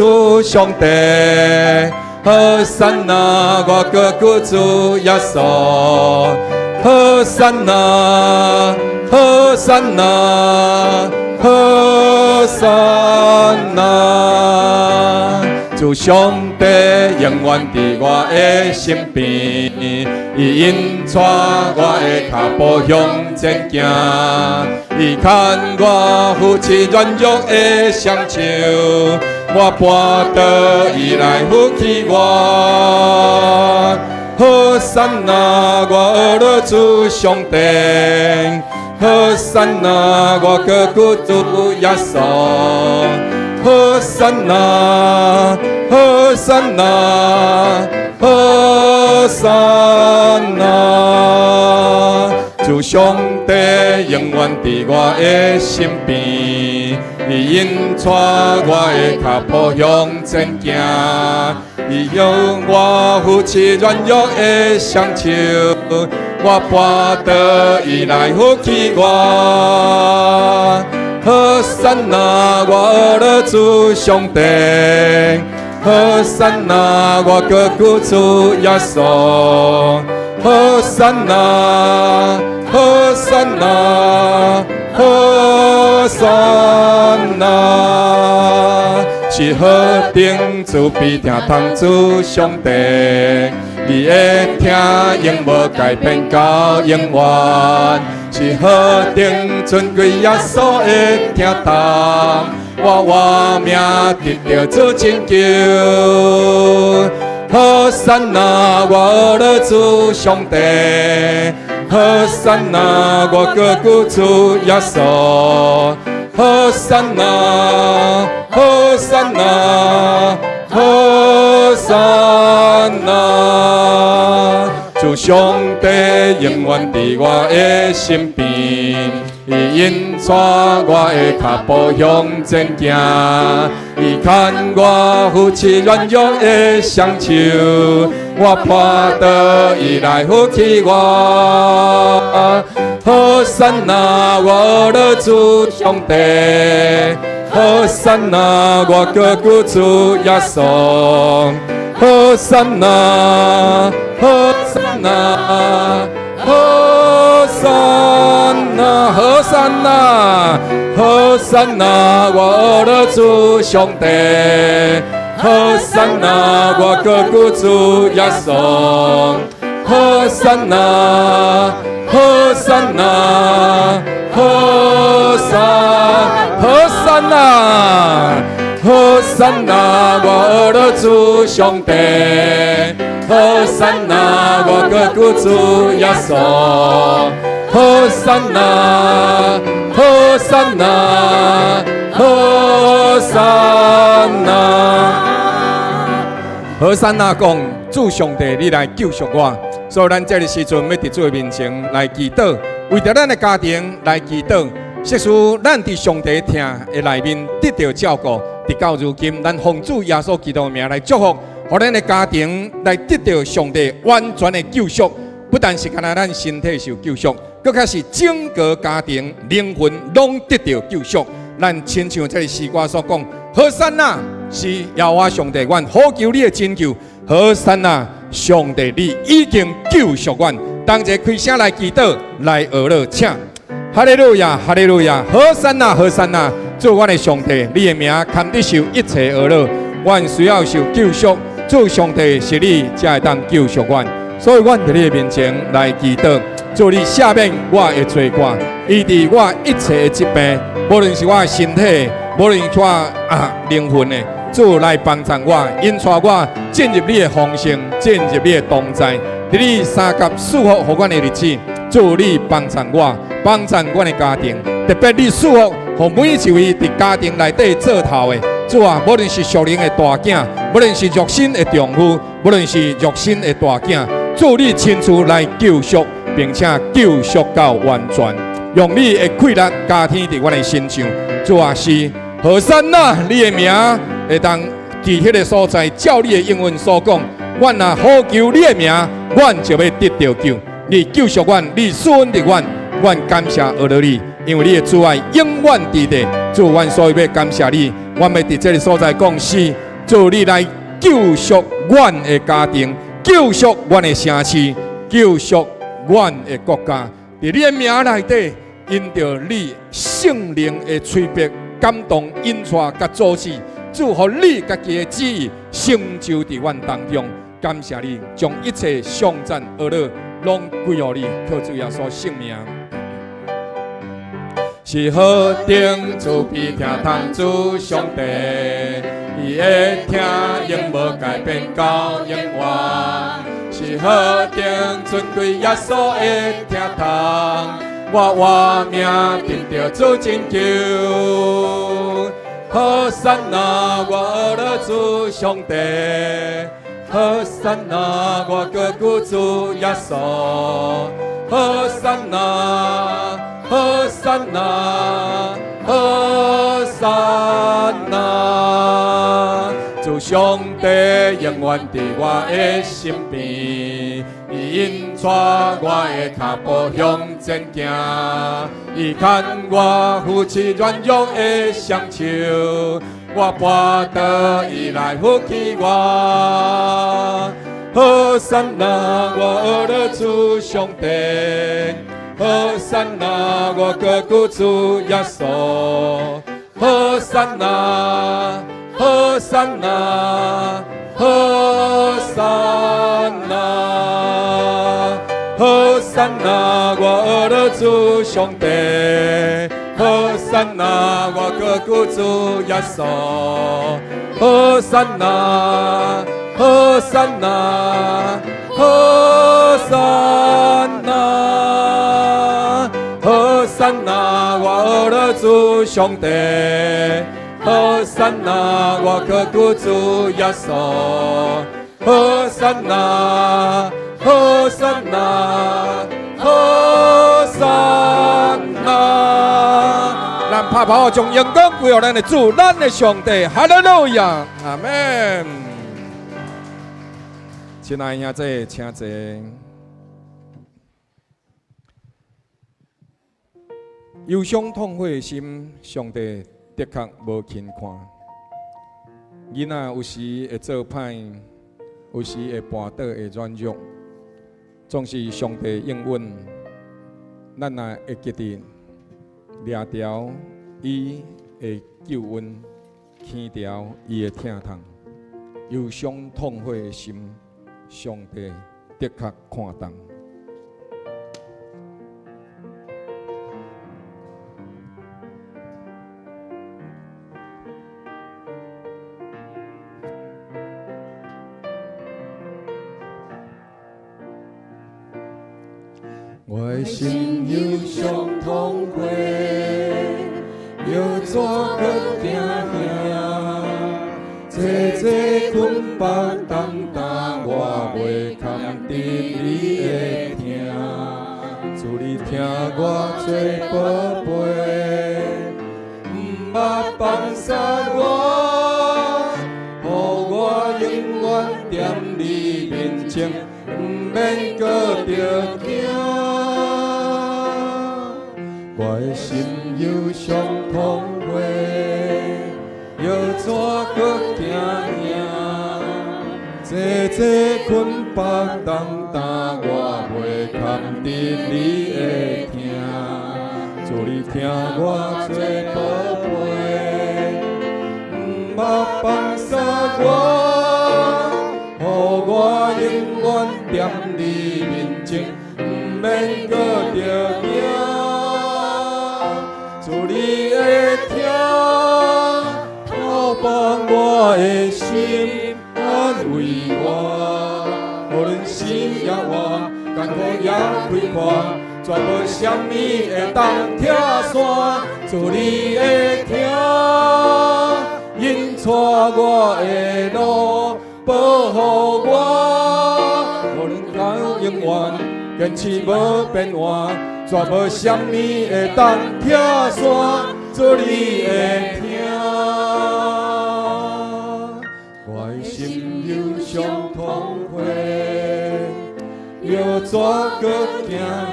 主上帝。和散那，我的救主耶穌。和散那，和散那，和散那。主上帝永遠佇我的身邊，伊引帶我的跤步向前行，伊牽我扶持軟弱的雙手，我跋倒伊來扶起我。和散那，我的主上帝，和散那，我的救主耶穌。和散那，和散那，和散那，主上帝永遠佇我的身邊，伊引帶我的跤步向前行，伊用我扶持軟弱的雙手，我跋倒伊來扶起我。和散那，我的主上帝，和散那，我的救主耶穌。和散那，和散那，和散那，是何等慈悲疼痛主上帝，你的疼永無改變到永遠。是何等尊貴耶穌的疼痛，我活命得著主拯救。和散那，我的主上帝，和散那，我的救主耶穌。和散那，和散那，和散那，主上帝永遠佇我的身邊，伊引帶我的跤步向前行，伊牽我扶持軟弱的雙手，我跋倒伊來扶起我。和散那，我的主上帝，和散那，我的救主耶穌。和散那，和散那，和散那，和散那，和散那，我的主上帝，和散那，我的救主耶穌。和散那，和散那，和散，和散那，和散那，我的主上帝，和散那，我的救主耶穌。和散那，和散那，和散那，和散那講，主上帝，你來救贖我。所以咱這个時陣欲佇主的面前來祈禱，為著咱的家庭來祈禱。實事咱佇上帝疼的內面得著照顧，直到如今，咱奉主耶穌基督的名來祝福，予咱的家庭來得著上帝完全的救贖。不但是干焦咱身體受救贖，閣較是整個家庭靈魂攏得著救贖。咱親像這个詩歌所講，和散那，是耶和華上帝，阮呼求你的拯救。和散那，上帝你已經救贖阮。同齊開聲來祈禱，來學樂，請。哈利路亞，哈利路亞，和散那，和散那，主阮的上帝，你的名堪得受一切呵咾，阮需要受救贖，主上帝是你才會當救贖阮，所以阮佇你的面前來祈禱，主你赦免我的罪過，醫治我一切的疾病，無論是我的身體，無論是我靈魂的，主來幫助我，引帶我進入你的豐盛，進入你的同在，佇你三甲賜福予阮的日子，主你幫助我，幫助阮的家庭，特別你賜福予每一位佇家庭內底做頭的，主啊，無論是屬靈的大囝，無論是肉身的丈夫，無論是肉身的大囝，主你親自來救贖，並且救贖到完全，用你的氣力加添佇阮的身上。主啊，是和散那，你的名會當佇彼个所在，照你的應允所講，阮若呼求你的名，阮就欲得著救。你救贖阮，你賜恩予阮，阮感謝呵咾你，因為你的慈愛永遠佇地。主，阮所以欲感謝你，阮欲佇這个所在講是主你來救贖阮的家庭，救贖阮的城市，救贖阮的國家。佇你的名內底，因著你聖靈的催逼、感動、引帶佮阻止，主予你家己的旨意成就佇阮當中。感謝你，將一切頌讚呵咾攏歸予你，靠主耶穌聖名。是何等慈悲疼痛主上帝，伊的疼永無改變到永遠。是何等尊貴耶穌的疼痛，我活命得著主拯救。和散那，我呵咾主上帝，和散那，我高舉主耶穌，和散那，和散那，和散那，主上帝永遠佇我的身邊，伊引帶我的跤步向前行，伊牽我扶持軟弱的雙手，我跋倒伊來扶起我。和散那，我呵咾主上帝，和散那，我高舉主耶穌，和散那，和散那，和散那，和散那，我呵咾主上帝，和散那，我高舉主耶穌，和散那，和散那，和散那，和散那，我呵咾主上帝，和散那，我高舉主耶穌，和散那，和散那，和散那。咱拍拍將榮光歸予咱的主，咱的上帝，哈利路亞，阿門。親愛的兄弟，請坐。憂傷痛悔的心，上帝的確無輕看。囡仔有時會做歹，有時會跋倒，會軟弱，總是上帝應允。咱若會記得掠著伊的救恩，牽著伊的疼痛，憂傷痛悔的心，上帝的確看重。我的心憂傷痛悔，欲怎閣驚嚇？濟濟捆縛重擔，我袂堪得你的疼。主你疼我做寶貝，毋捌放捨我，予我永遠踮你面前，毋免閣著驚。我的心憂傷痛悔，欲怎閣驚嚇？濟濟捆縛重擔，我袂堪得你的疼。主你疼我做寶貝，毋捌放捨我，予我永遠踮你面前，毋免閣著驚。主你的疼，透放我的心，安慰我。無論死抑活，艱苦抑開闊，絕無啥物會當拆散。主你的疼，引帶我的路，保護我。無論到永遠，堅持無變換，絕無啥物會當拆散。主你的疼，我的心憂傷痛悔，欲怎閣驚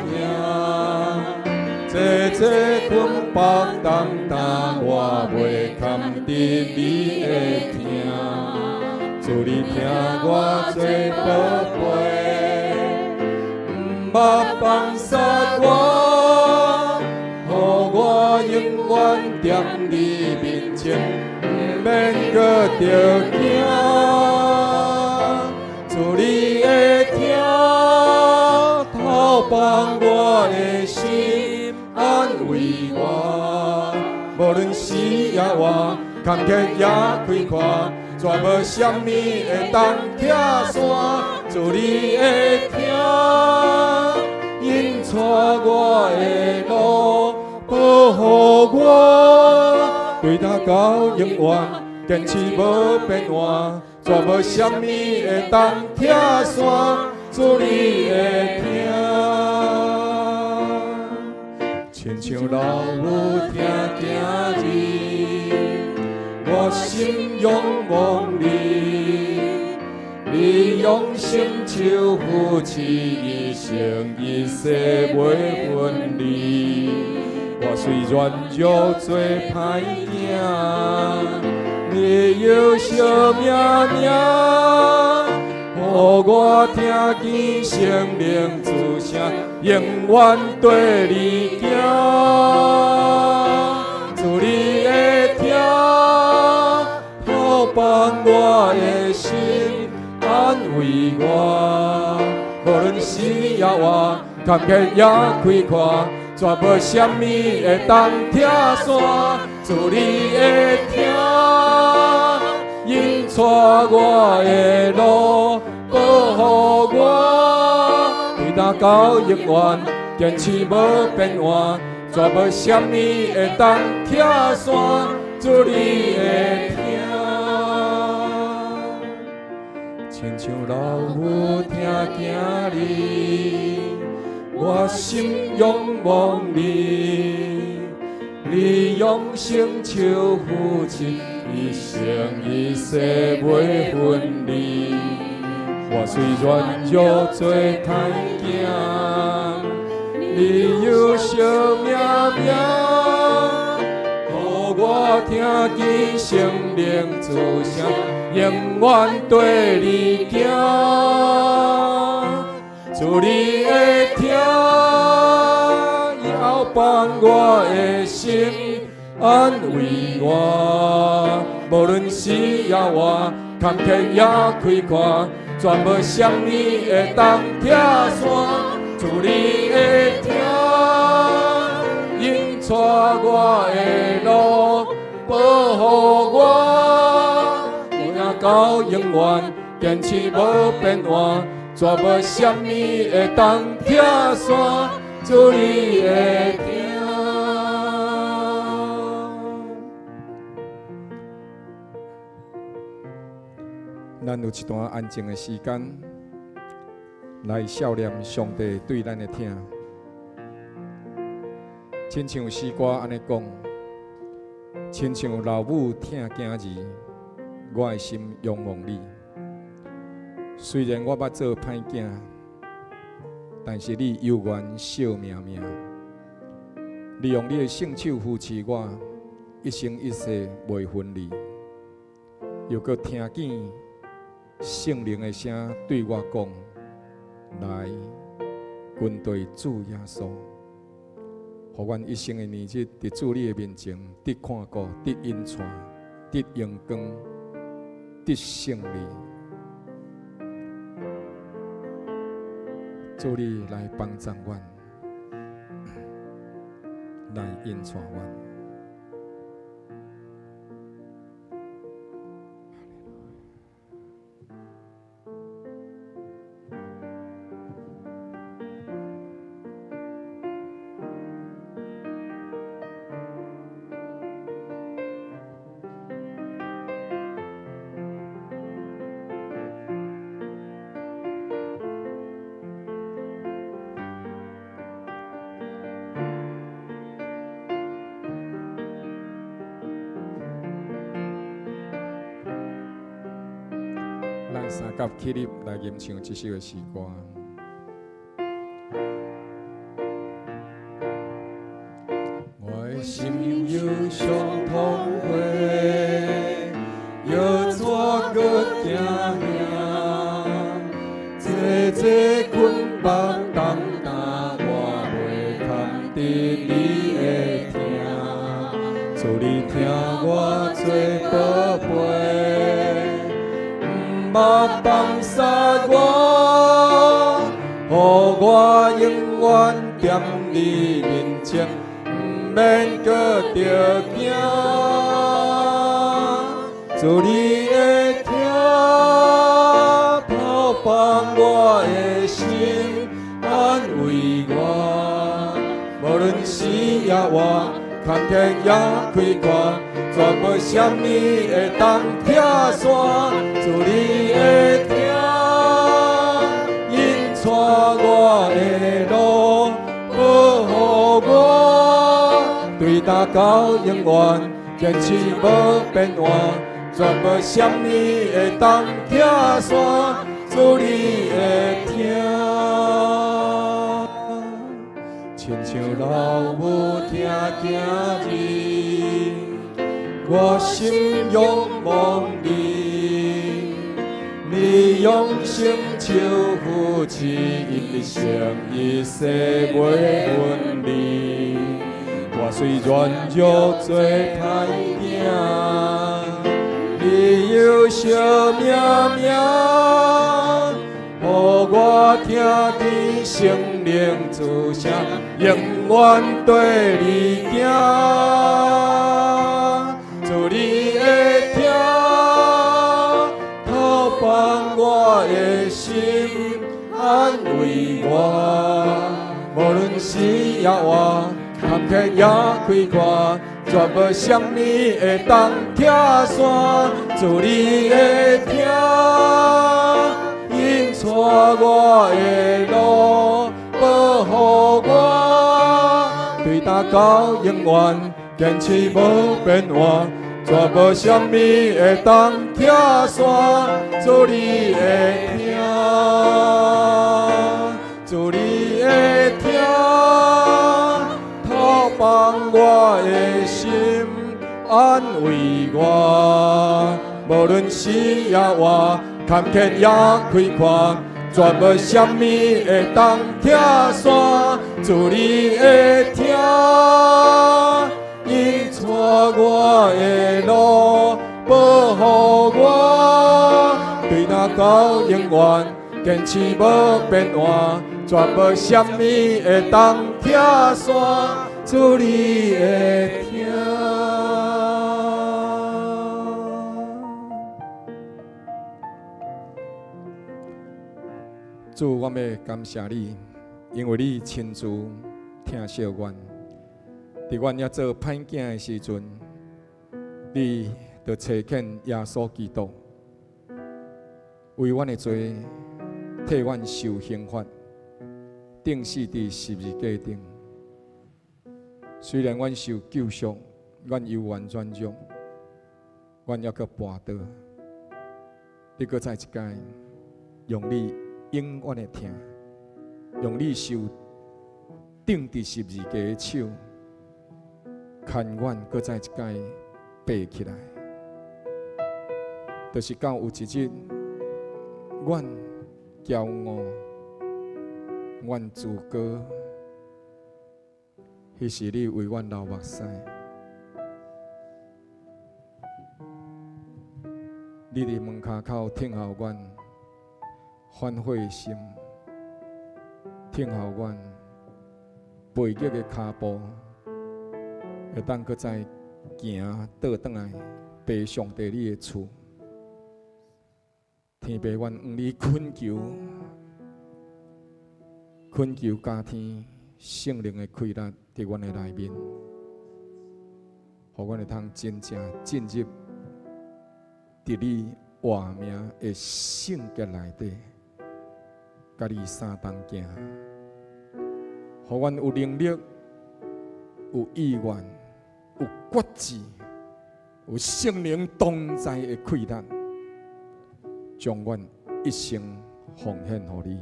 嚇？濟濟捆縛重擔，我袂堪得你的疼。主你疼我做寶貝，毋捌放殺我，予我永遠踮你面前，毋免閣著驚。主你的疼，透放我的心，安慰我。無論死抑活，坎坷抑開闊，絕無啥物會當拆散。主你的疼，引帶我的路，保護我，對今到永遠，堅持無變換，絕無啥物會當拆散。主你的疼，親像老母疼囝兒，我心仰望你，你用聖手扶持，一生一世袂分離。我雖軟弱做歹囝，你又惜命命，予我聽見聖靈之聲，永遠綴你行。主你的疼，透放我的心，安慰我。無論死抑活，坎坷抑開闊，絕無啥物會當拆散。主你的疼，引帶我的路，保護我，對今到永遠，堅持無變換，絕無啥物會當拆散。主你的疼，親像老母疼囝兒，我心仰望你，你用聖手扶持，一生一世袂分離。我雖軟弱做歹囝，你又惜命命，予我聽見聖靈之聲，永遠綴你行。主你的疼，搖放我的心，安慰我。無論死抑活，坎坷抑開闊，絕無啥物會當拆散。主你的疼，引帶我的路，保護我，對今到永遠，堅持無變換，絕無啥物會當拆散。主你的疼。咱有一段安靜的時間，來默念上帝對咱的疼。親像詩歌按呢講，親像老母疼囝兒，我的心仰望你。雖然我捌做歹囝，但是你猶原惜命命。你用你的聖手扶持我，一生一世袂分離。又閣聽見聖靈的聲對我講：來跟隨主耶穌，予阮一生的年日，佇主你的面前得看顧、得引帶、得榮光、得勝利。主你來幫助阮，來引帶阮。咱三佮起立來吟唱這首的詩歌。我的心憂傷痛悔，欲怎閣行？毋捌放殺我，予我永遠踮你面前，毋免閣著驚。主你的疼透放我的心，安慰我。無論死抑活，坎坷抑開闊，絕無啥物會當拆散。主你的疼引帶我的路，保護我，對今到永遠，堅持無變換，絕無啥物會當拆散。主你的疼，親像老母疼囝兒，我心仰望你，你用聖手扶持，因你誠一世袂分離。我雖軟弱做歹囝，你有惜命命，予我聽見聖靈之聲，永遠綴你行。主你的疼透放我的心，安慰我。無論死抑活，坎坷抑開闊，絕無啥物會當拆散。主你的疼引帶我的路，保護我，對今到永遠，堅持無變換，絕無啥物會當拆散。主你的疼，主你的疼透放我的心，安慰我。無論死抑活，坎坷抑開闊，絕無啥物會當拆散。主你的疼引帶我的路，保護我，對今到永遠，堅持無變換，絕無啥物會當拆散。主你的疼。主，我欲感謝你，因為你親自疼惜阮。佇阮猶做歹囝的時陣，你就差遣耶穌基督為阮的罪，替阮受刑罰，釘死佇十字架頂。雖然阮受救贖，阮猶原軟弱，阮猶閣跋倒，你閣再一擺用你永遠的疼，用你受釘佇十字架的手，牽阮閣再一擺爬起來。就是到有一日，阮驕傲，阮自高，彼時你為阮流目屎，你佇門跤口等候阮反悔的心，等候阮背逆的跤步，會當閣再行倒轉來，爬上帝你的厝。天父，阮向你懇求，懇求加添聖靈的氣力佇阮的內面，予阮會通真正進入佇你活名的聖潔內底，佮你相同行，予阮有能力、有意願、有決志、有聖靈同在的氣力，將阮一生奉獻予你。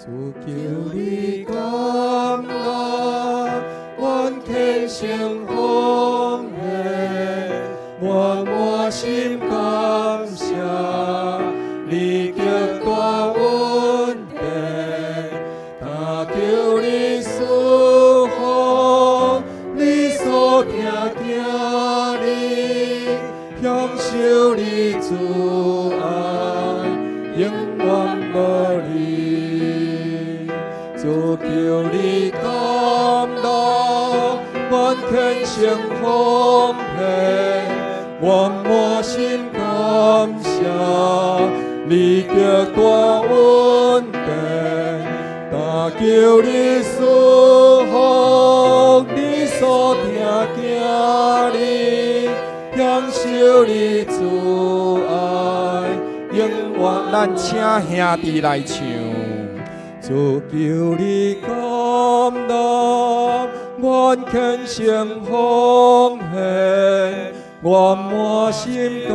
主求你感恩，阮虔誠奉獻，我滿心感謝你極大恩典，但求你賜福，虔誠奉獻，我滿心感謝你極大恩典，但求你賜福你所疼囝兒，享受你慈愛，永遠。咱請兄弟來唱。主求你甘納，願虔誠奉獻，我滿心感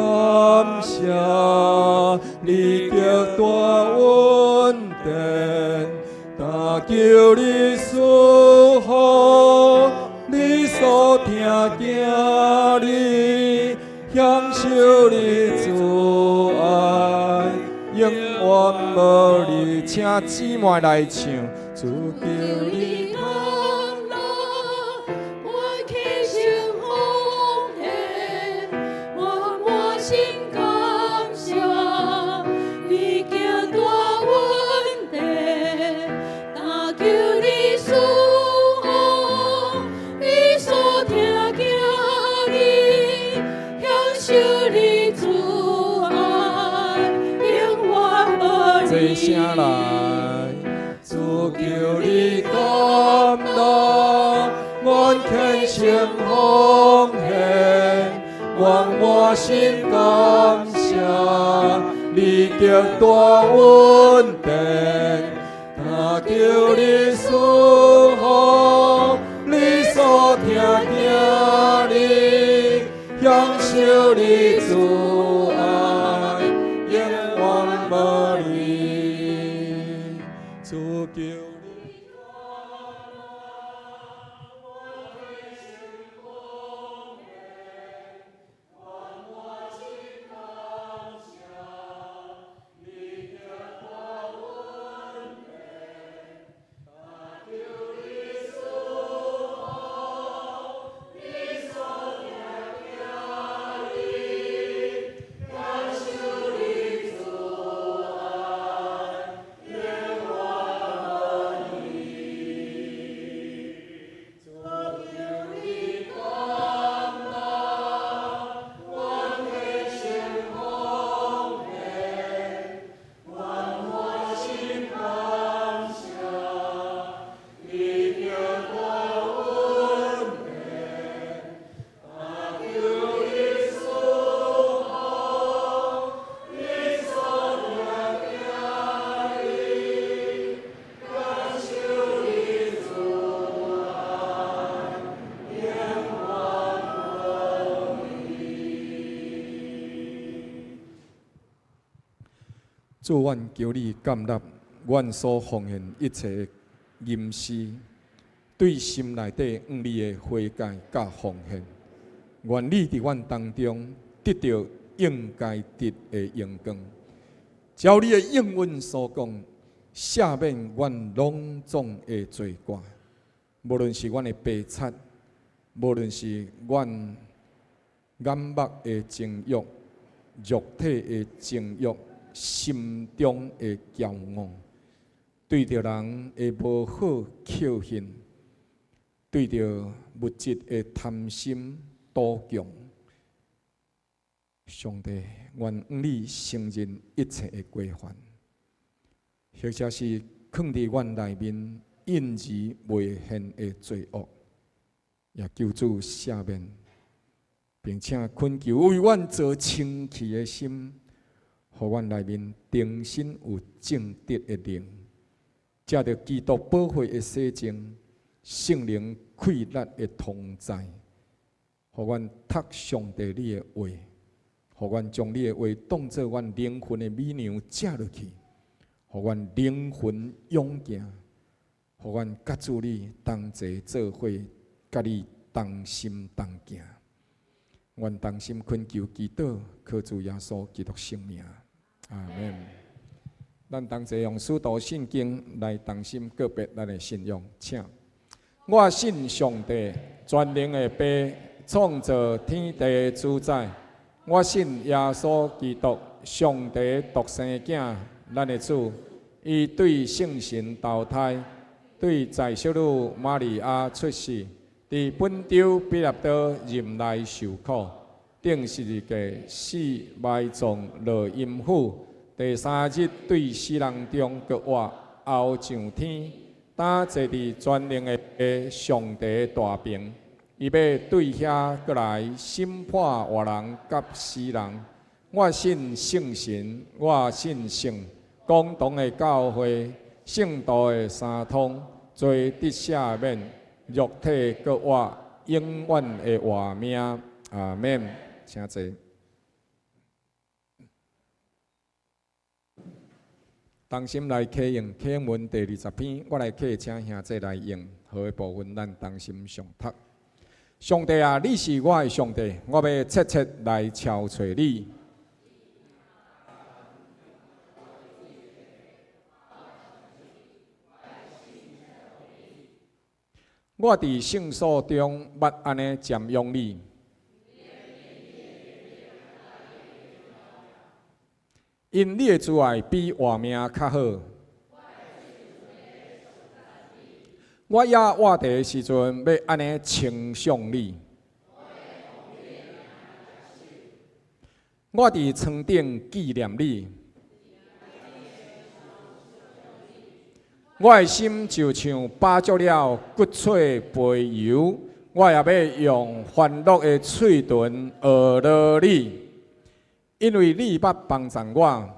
謝你極大恩典，但求你賜福你所疼囝兒，享受你慈愛，永遠無離。請姊妹來唱，主求你甘納，願虔誠奉獻，我滿心感謝你極大恩典，但求你賜福你所疼囝兒，享受你慈愛，永遠無齊聲來，主求你甘納，願虔誠奉獻，我滿心感謝你極大恩典，但求你賜福你所疼囝兒，享受你慈愛，永遠無離。主求你甘納，願虔誠奉獻，我滿心感謝你極大恩典，但求你賜福你所疼囝兒，享受你慈愛，永遠無離。主求你甘納，願虔誠奉獻，我滿心感謝你極大恩典，但求你賜福你所疼囝兒，享受你慈愛，永遠無離。主，阮求你甘納阮所奉獻一切吟詩，對心內底向你的悔改佮奉獻。願你佇阮當中得著應該得的榮光。照你的應允所講，赦免阮攏總的罪過，無論是阮的白賊，無論是阮眼目的情欲、肉體的情欲、心中的驕傲，對著人的無好口信，對著物質的貪心賭強，上帝，願你承認一切的過犯，或者是囥佇阮內面隱而未現的罪惡，也求主赦免，並且懇求為阮造清氣的心，予阮內面重新有正直的靈，藉著基督寶血的洗淨，聖靈氣力的同在，予阮讀上帝你的話，予阮將你的話當做阮靈魂的米糧食落去，予阮靈魂勇健，予阮佮主你同齊做伙，佮你同心同行。阮同心懇求祈禱，靠主耶穌基督聖名，阿門。咱同齊用使徒信經來同心告白咱的信仰，請。我信上帝，全能的父，創造天地的主宰。我信耶穌基督，上帝獨生囝，咱的主。伊對聖神投胎，對在聖女瑪利亞出世，佇本丟彼拉多忍耐受苦，釘十字架死埋葬落陰府，第三日對死人中復活，後上天，擔坐佇全能的上帝大爿。伊欲對遐閣來審判活人佮死人。我信聖神，我信聖公同的教會，聖徒的相通，罪得赦免，肉體復活，永遠的活命。阿們。請坐。同心來啟用啟用文第二十篇，我來啟，請兄弟來用。好的部分，咱同心誦讀。上帝啊，你是我的上帝，我欲切切來朝揣你。我佇聖所中捌按呢瞻仰你，因你的慈愛比活命較好。我猶活佇的時陣，欲按呢稱頌你。我佇床頂紀念你，我的心就像飽足了骨髓肥油，我也欲用歡樂的喙唇呵咾你，因為你捌幫贊我。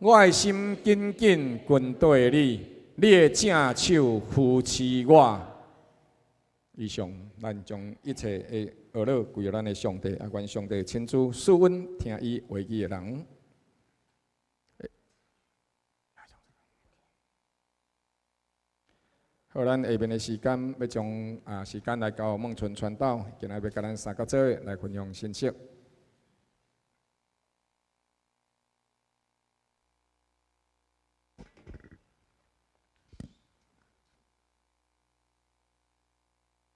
我的心緊緊跟綴你，你的正手扶持我。以上，咱將一切的呵咾歸予咱的上帝，啊，願上帝親自賜阮聽伊話語的人。好，咱下面的時間欲將時間來交孟春傳道，今仔欲共咱三角做來分享信息。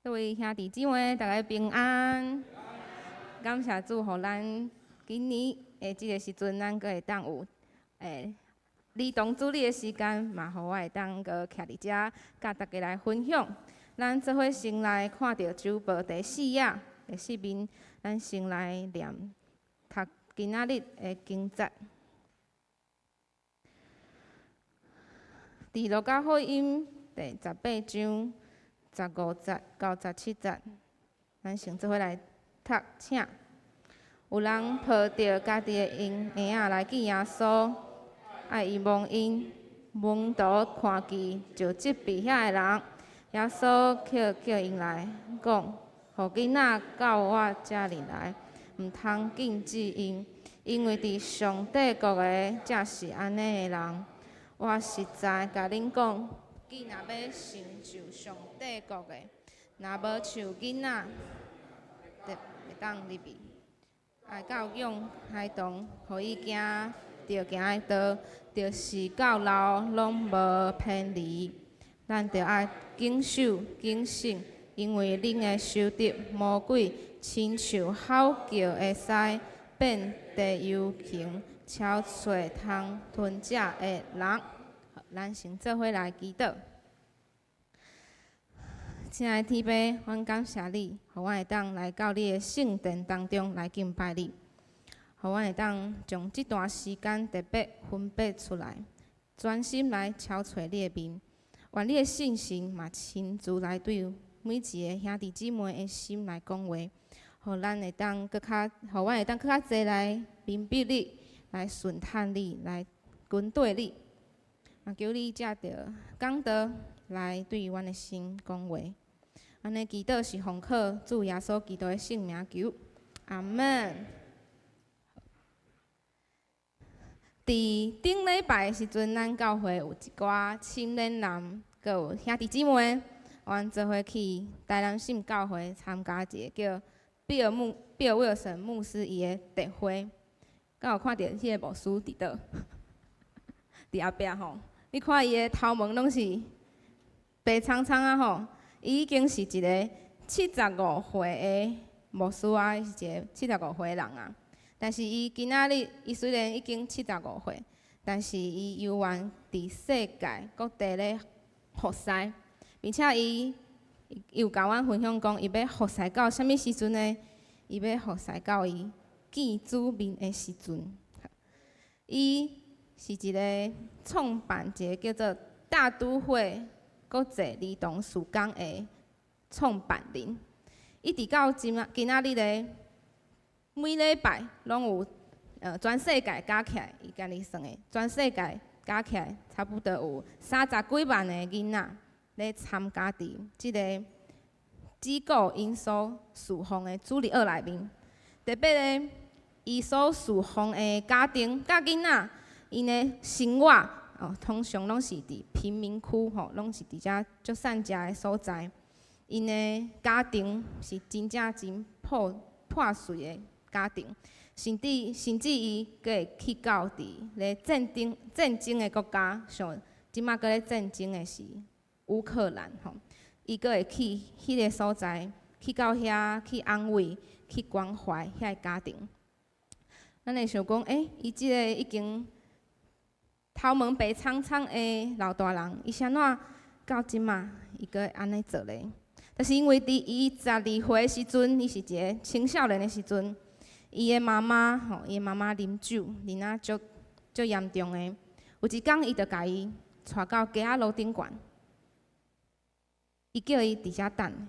各位兄弟姊妹，大家平安。感謝主，予咱今年的這个時陣，咱閣會當有兒童主日的時間，嘛予我會當閣徛佇遮，佮大家來分享。咱做伙先來看著周報第四頁第四面，咱先來念讀今仔日的經節。佇路加福音第18章15節到17節，咱先做伙來讀，請。有人抱著家己的嬰嬰仔來見耶穌，愛伊摸𪜶，門徒看見就責備遐个人。耶穌卻叫𪜶來講：予囡仔到我遮裡來，毋通禁止𪜶，因為佇上帝國的正是按呢的人。我實在共恁講，汝若欲成就上帝國的，若無像囡仔，就袂當入去。愛教養孩童，予伊行著行的道，就是到老攏無偏離。咱著愛謹守謹慎，因為恁的仇敵魔鬼，親像吼叫的獅，遍地遊行，搜揣通吞食的人。咱先做伙來祈禱。親愛的天父，阮感謝你，予阮會當來到你的聖殿當中來敬拜你，予阮會當將這段時間特別分別出來，專心來朝揣你的面。願你的聖神嘛親自來對每一个兄弟姊妹的心來講話，予咱會當閣較，予阮會當閣較濟來明白你，來順趁你，來跟綴你。嘛求你藉著講道來對阮的心講話。按呢祈禱是奉靠主耶穌基督的聖名求，阿們。佇頂禮拜的時陣，咱教會有一寡青年人，閣有兄弟姊妹，阮做伙去台南信教會參加一个叫比爾牧比爾威爾森牧師伊的特會。敢有看著彼个牧師佇佗？佇後壁吼，你看伊的頭毛攏是白蒼蒼啊吼！伊已經是一个七十五歲的牧師啊，伊是一个七十五歲的人啊。但是伊今仔日，伊雖然已經七十五歲，但是伊猶原佇世界各地咧服侍，並且伊有共阮分享講，伊欲服侍到啥物時陣呢？伊欲服侍到伊見主面的時陣。伊是一個創辦一個叫做大都會國際兒童事工的創辦人。一直到今仔今仔日咧，每禮拜攏有，全世界加起來，伊家己算的，全世界加起來差不多有三十幾萬个囡仔咧參加佇這个機構𪜶所侍奉的主日學內面。特別咧，伊所侍奉的家庭佮囡仔，𪜶的生活哦，通常攏是佇貧民區吼，攏是佇遮足散食的所在。𪜶的家庭是真正真破碎的家庭，甚至伊閣會去到佇咧戰爭的國家，像這馬閣咧戰爭的是烏克蘭吼，伊閣會去彼个所在，去到遐去安慰、去關懷遐个家庭。咱會想講，欸，伊這个已經頭毛白蒼蒼的老大人，伊是按怎到這馬伊閣會按呢做咧？但是因為佇伊12歲時陣，伊是一个青少年的時陣，伊的媽媽吼，伊的媽媽啉酒，啉啊足足嚴重的。有一工，伊就共伊帶到街仔路頂懸，伊叫伊佇遮等，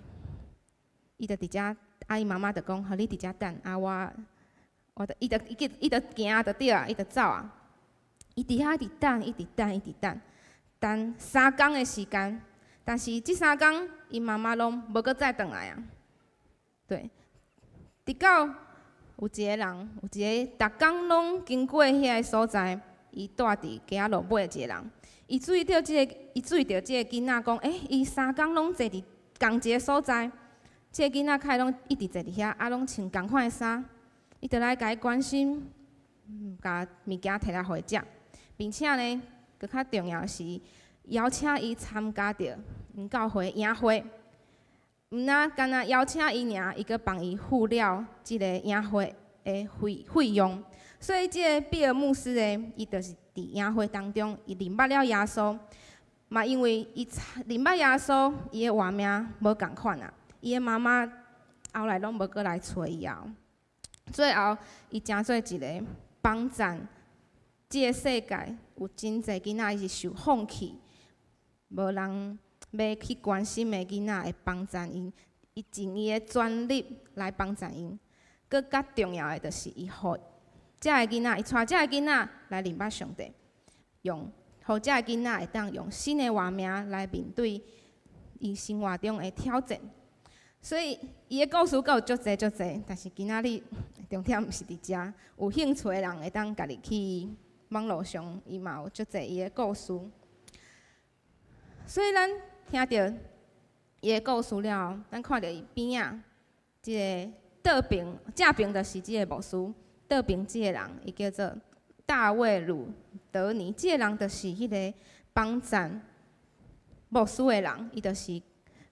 伊就佇遮，啊，伊媽媽就講，予你佇遮等，啊，我就，伊就伊伊就行就對啊，伊就走啊。伊佇遐一直等，一直等，一直等，等三工的時間。但是這三工，伊媽媽攏無閣再轉來啊。對，直到有一个人，有一个逐工攏經過遐个所在，伊蹛佇街仔路尾一个人，伊注意著這个囡仔講，欸，伊三工攏坐佇仝一个所在，這个囡仔較會攏一直坐佇遐，啊，攏穿仝款的衫，伊就來共伊關心，共物件提來予伊食，並且呢，閣較重要的是，邀請伊參加著𪜶教會營會，毋若干焦邀請伊爾，伊閣幫伊付了這个營會的費用。所以這个比爾牧師呢，伊就是佇營會當中，伊認捌了耶穌，嘛因為伊認捌耶穌，伊的活命無仝款啊。伊的媽媽後來攏無閣來揣伊啊。最後，伊成做一个幫贊這个世界有真濟囡仔伊是受放棄，無人欲去關心的囡仔，會幫贊𪜶，伊盡伊的全力來幫贊𪜶。閣較重要的，就是伊予遮个囡仔，伊帶遮個囡仔來認捌上帝，用予遮個囡仔會當用新的活命來面對伊生活中的挑戰。所以，伊的故事閣有足濟足濟，但是今仔日重點毋是佇遮，有興趣的人會當家己去網路上，伊嘛有足濟伊的故事。所以咱聽著伊的故事了後，咱看著伊邊仔這个倒爿正爿就是這个牧師，倒爿這个人，伊叫做大衛魯德尼，這个人就是彼个幫贊牧師的人，伊就是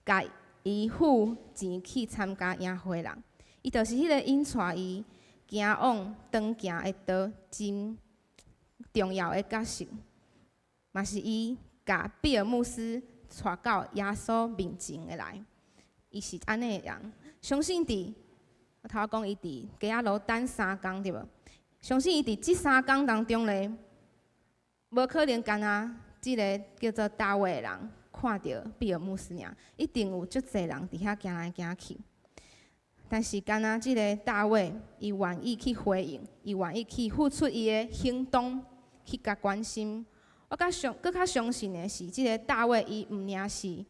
共伊付錢去參加營會的人，伊就是彼個引帶伊行往長行的道真重要的角色，嘛是伊共比爾牧師帶到耶穌面前的來，伊是按呢的人。相信佇我頭仔講伊佇街仔路等三工對無？相信伊佇這三工當中咧，無可能干焦這个叫做大衛的人看著比爾牧師爾，一定有足濟人佇遐行來行去。但是干焦這个大衛，伊願意去回應，伊願意去付出伊的行動去共關心。我閣較相信的是，這个大衛伊毋爾是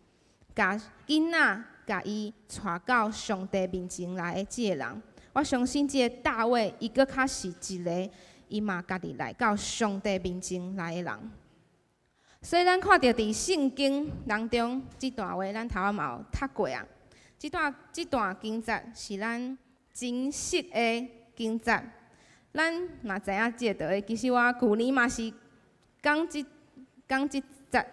共囡仔共伊帶到上帝面前來的這个人。我相信這个大衛，伊閣較是一个，伊嘛家己來到上帝面前來的人。所以咱看著佇聖經當中這段話，咱頭仔嘛有讀過啊。這段經節是咱真熟的經節，咱嘛知影這个道理。其實我舊年嘛是講這節，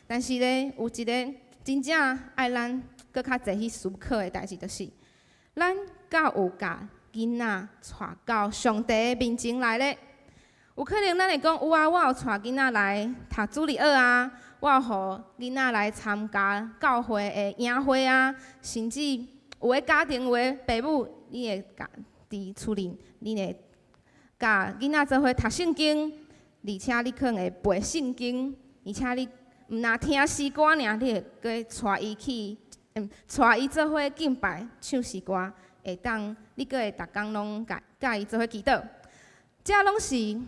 但是咧有一个真正愛咱閣較濟去思考的代誌，就是咱敢有共囡仔帶到上帝面前來咧？有可能咱會講有啊，我有帶囡仔來讀主日學啊，我有予囡仔來參加教會的營會啊，甚至有的家庭有的爸母，你會共佇厝裡，你會共囡仔做伙讀聖經，而且你可能會背聖經，而且你毋若聽詩歌爾，你會閣帶伊去，帶伊做伙敬拜唱詩歌，會當你閣會逐工攏共佮伊做伙祈禱，這攏是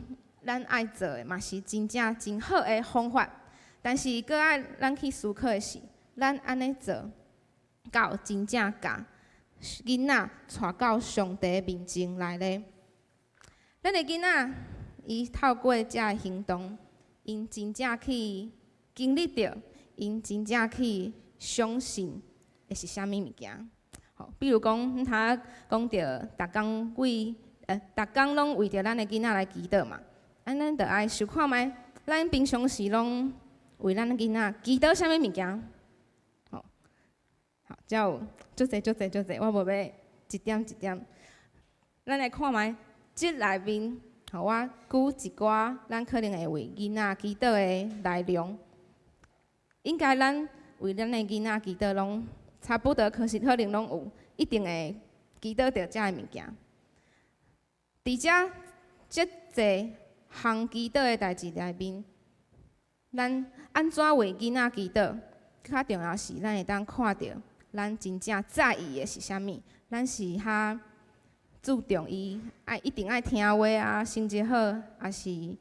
咱愛做的，嘛是真正真好的方法。但是，閣愛咱去思考的是，咱按呢做，敢有真正共囡仔帶到上帝面前來咧？咱的囡仔，伊透過這个行動，𪜶真正去經歷著，𪜶真正去相信的是啥物物件？吼，比如講，拄講著，逐工攏為著咱的囡仔來祈禱嘛。啊，咱著愛想看覓，咱平常時攏為咱的囡仔祈禱啥物物件？吼，好，遮有足濟足濟足濟，我無欲一點一點。咱來看覓，這內面，吼，我舉一寡咱可能會為囡仔祈禱的內容。應該咱為咱的囡仔祈禱，攏差不多，可是可能攏有一定會祈禱著這个物件。佇遮這濟項祈禱的代誌內面，咱按怎為囡仔祈禱？較重要是，咱會當看著咱真正在意的是啥物？咱是較注重伊愛一定愛聽話啊，成績好，抑是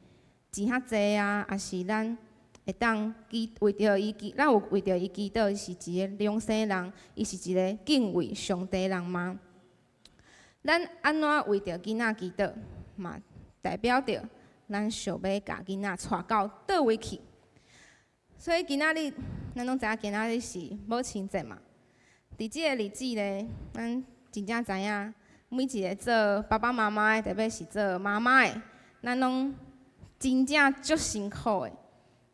錢較濟啊，抑是咱會當祈為著伊祈，咱有為著伊祈禱，伊是一个良善人，伊是一个敬畏上帝人嗎？咱按怎為著囡仔祈禱，嘛代表著咱想欲共囡仔帶到佗位去。所以今仔日，咱攏知影今仔日是母親節嘛。佇這个日子咧，咱真正知影，每一个做爸爸媽媽的，特別是做媽媽的，咱攏真正足辛苦的，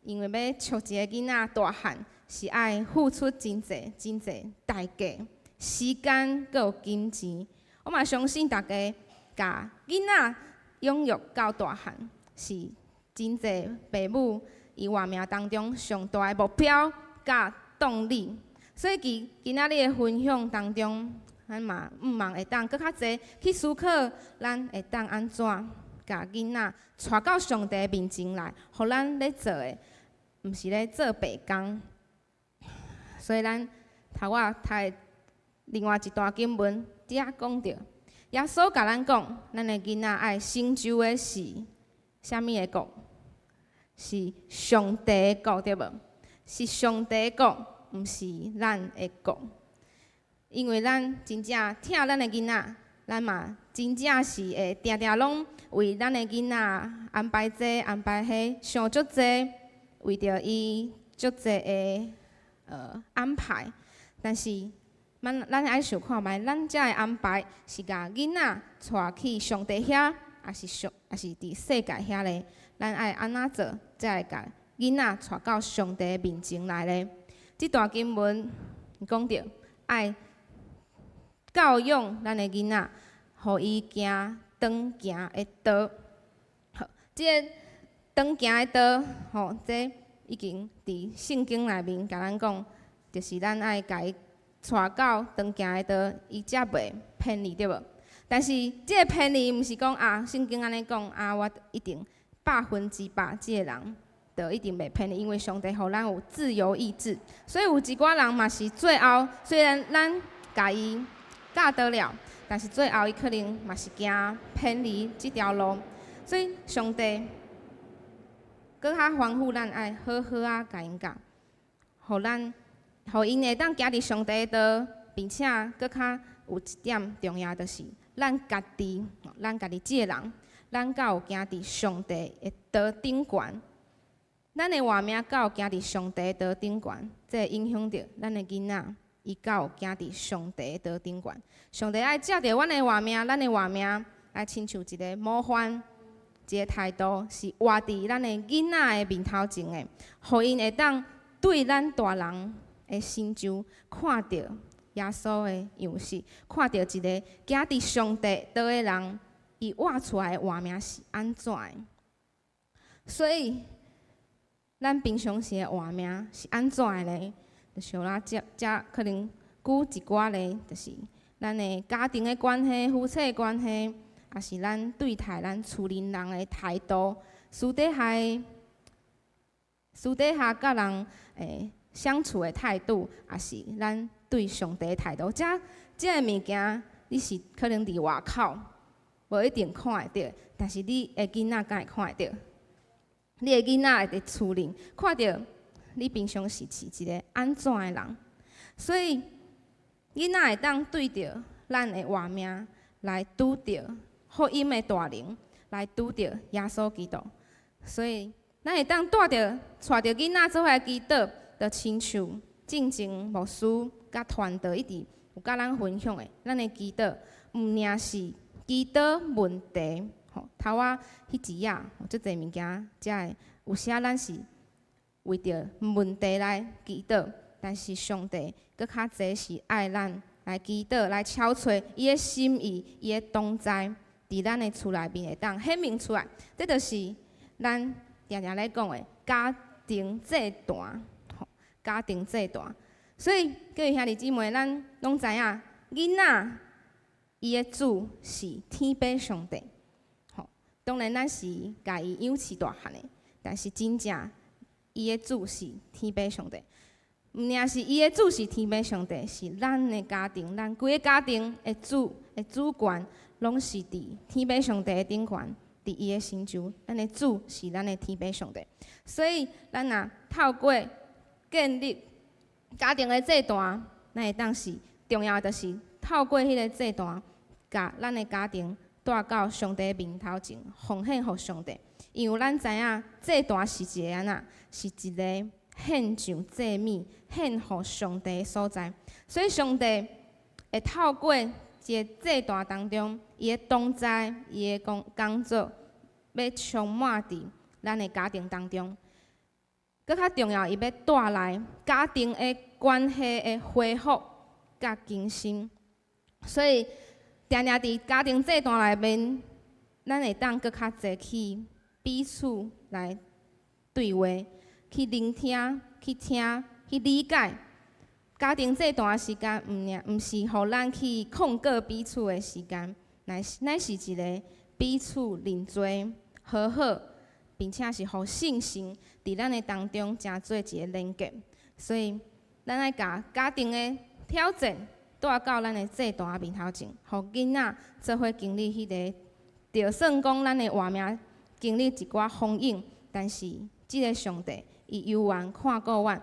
因為欲湊一个囡仔大漢，是愛付出真濟真濟代價、時間，閣有金錢。我嘛相信大家，共囡仔養育到大漢，是真濟爸母伊活命當中上大的目標佮動力。所以，佇今仔日的分享當中，咱嘛向望會當閣較濟去思考，咱會當按怎共囡仔帶到上帝面前來，予咱咧做的，毋是咧做白工。所以，咱頭我讀的另外一段經文，佇遐講著，耶穌共咱講，咱的囡仔愛成就的是啥物的國？是上帝的國，對無？是上帝的國，毋是咱的國。因為咱真正疼咱的囡仔，咱嘛真正是會定定攏為咱的囡仔安排這安排彼，想足濟，為著伊足濟的安排。但是，咱愛想看覓，咱遮的安排是共囡仔帶去上帝遐，抑是佇世界遐咧？咱愛按怎做，才會共囡仔帶到上帝面前來咧？這段經文講著愛教養咱的囡仔，予伊行當行的道。好，這个當行的道，吼，這已經佇聖經內面共咱講，就是咱愛共伊帶到當行的道，伊才袂偏離，對無？但是這个偏離，毋是講啊，聖經按呢講啊，我一定100%這个人就一定袂偏離，因為上帝予咱有自由意志，所以有一寡人嘛是最後，雖然咱共伊教導了，但是最後伊可能嘛是行偏離這條路，所以上帝閣較吩咐咱愛好好仔共𪜶教，予𪜶會當行佇上帝的道，並且閣較有一點重要，就是咱家己這个人，咱敢有行佇上帝的道頂懸？咱的活命敢有行佇上帝的道頂懸？這會影響著咱的囡仔，伊敢有行佇上帝的道頂懸？上帝愛藉著阮的活命，咱的活命來親像一个模範，一个態度，是活佇咱的囡仔的面頭前的，予𪜶會當對咱大人的成就看著耶穌的樣式，看著一个行佇上帝道的人，伊活出來的活命是按怎的？所以，咱平常時的活命是按怎的咧？就像咱遮遮可能舉一寡例，就是咱的家庭的關係、夫妻的關係，抑是咱對待咱厝裡人的態度，私底下佮人相處的態度，抑是咱對上帝的態度。這個物件，你是可能佇外口無一定看會著，但是你的囡仔敢會看會著？你的囡仔會佇厝裡看著你平常時是一个按怎的人，所以囡仔會當對著咱的活命來拄著福音的大能，來拄著耶穌基督。所以咱會當帶著囡仔做伙來祈禱，就親像進前牧師佮傳道一直有佮咱分享的，咱的祈禱毋爾是祈禱問題。吼，頭仔彼一頁，足濟物件，才會有時咱是為著問題來祈禱，但是上帝閣較濟是愛咱來祈禱，來敲揣伊的心意，伊的同在，佇咱的厝內面會當顯明出來。這就是咱定定咧講的家庭祭壇，吼，家庭祭壇。所以各位兄弟姊妹，咱攏知影，囡仔伊的主是天父上帝。當然，咱是共伊養飼大漢的，但是真正伊的主是天父上帝。毋爾是伊的主是天父上帝，是咱的家庭，咱規個家庭的主的主權，攏是佇天父上帝的頂懸，佇伊的身上。咱的主是咱的天父上帝，所以咱若透過建立家庭的祭壇，咱會當是重要，就是透過彼个祭壇，共咱的家庭帶到上帝面頭前，奉獻予上帝。因為咱知影祭壇是一个按怎，是一个獻上祭物、獻予上帝的所在。所以上帝會透過這个祭壇當中，伊的同在、伊的工作，欲充滿佇咱的家庭當中。閣較重要，伊欲帶來家庭的關係的恢復佮更新。所以，定定佇家庭祭壇內面，咱會當閣較濟去彼此來對話，去聆聽、去聽、去理解。家庭祭壇的時間，毋是予咱去控告彼此的時間，乃是一個彼此認罪、和好，並且是予聖神佇咱的當中成做一个連結。所以，咱愛共家庭的挑戰帶到咱的祭壇面頭前，予囡仔做伙經歷彼个，就算講咱的活命經歷一寡風湧，但是這个上帝伊猶原看顧阮，予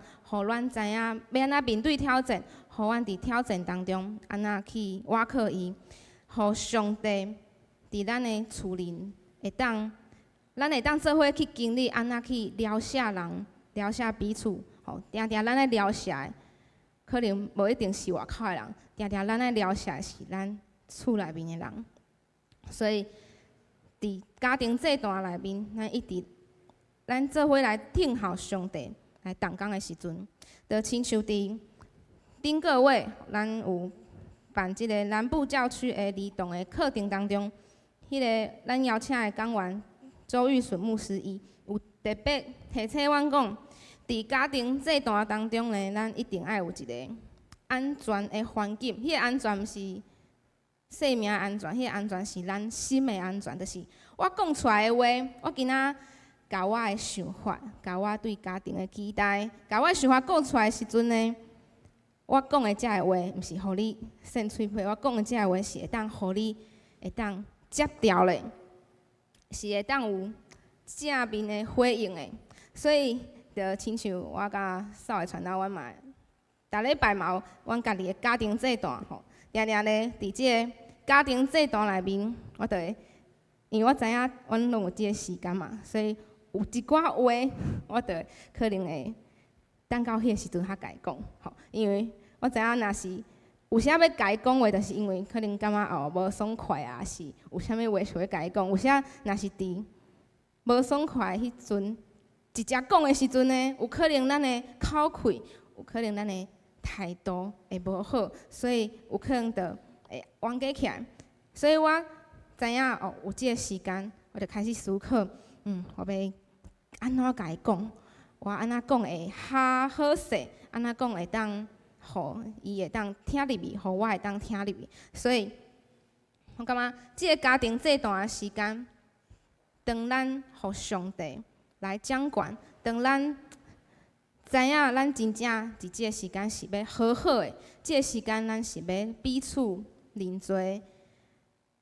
咱知影欲按怎面對挑戰，予阮佇挑戰當中按怎去倚靠伊，予上帝佇咱的厝裡會當，咱會當做伙去經歷按怎去饒赦人、饒赦彼此。吼，定定咱愛饒赦的，可能無一定是外口的人，定定咱愛饒赦的是咱厝內面的人。所以，佇家庭祭壇內面，咱一直咱做伙來聽候上帝來動工的時陣，就親像佇頂個月，咱有辦這个南部教區的兒童的課程當中，彼个咱邀請的講員周玉順牧師，伊有特別提醒阮講，佇家庭祭壇當中呢，咱一定愛有一个安全的環境。彼个安全毋是生命安全，彼个安全是咱心的安全，就是我講出來的話，我今仔共我的想法，共我對家庭的期待，共我的想法講出來的時陣呢，我講的這个話，毋是予你扇喙皮，我講的這个話是會當予你會當接著咧，是會當有正面的回應的。所以，就親像我佮少的傳道，阮嘛，逐禮拜嘛有阮家己的家庭祭壇吼，定定咧佇這个家庭祭壇內面，我就會，因為我知影阮攏有這个時間嘛，所以有一寡話，我就可能會等到彼个時陣才共伊講，吼，因為我知影若是有啥欲共伊講話，就是因為可能感覺哦無爽快啊，是有啥物話想欲共伊講。有時若是佇無爽快彼陣，直接講的時陣呢，有可能咱的口氣，有可能咱的態度會無好，所以有可能就會冤家起來。所以我知影哦，有這个時間，我就開始思考，我欲按怎共伊講？我按怎講會較好勢，按怎講會當予伊會當聽入去，予我會當聽入去。所以，我感覺這个家庭這段時間，當咱予上帝來掌管，當咱知影咱真正佇這个時間是欲好好的，這个時間咱是欲彼此認罪，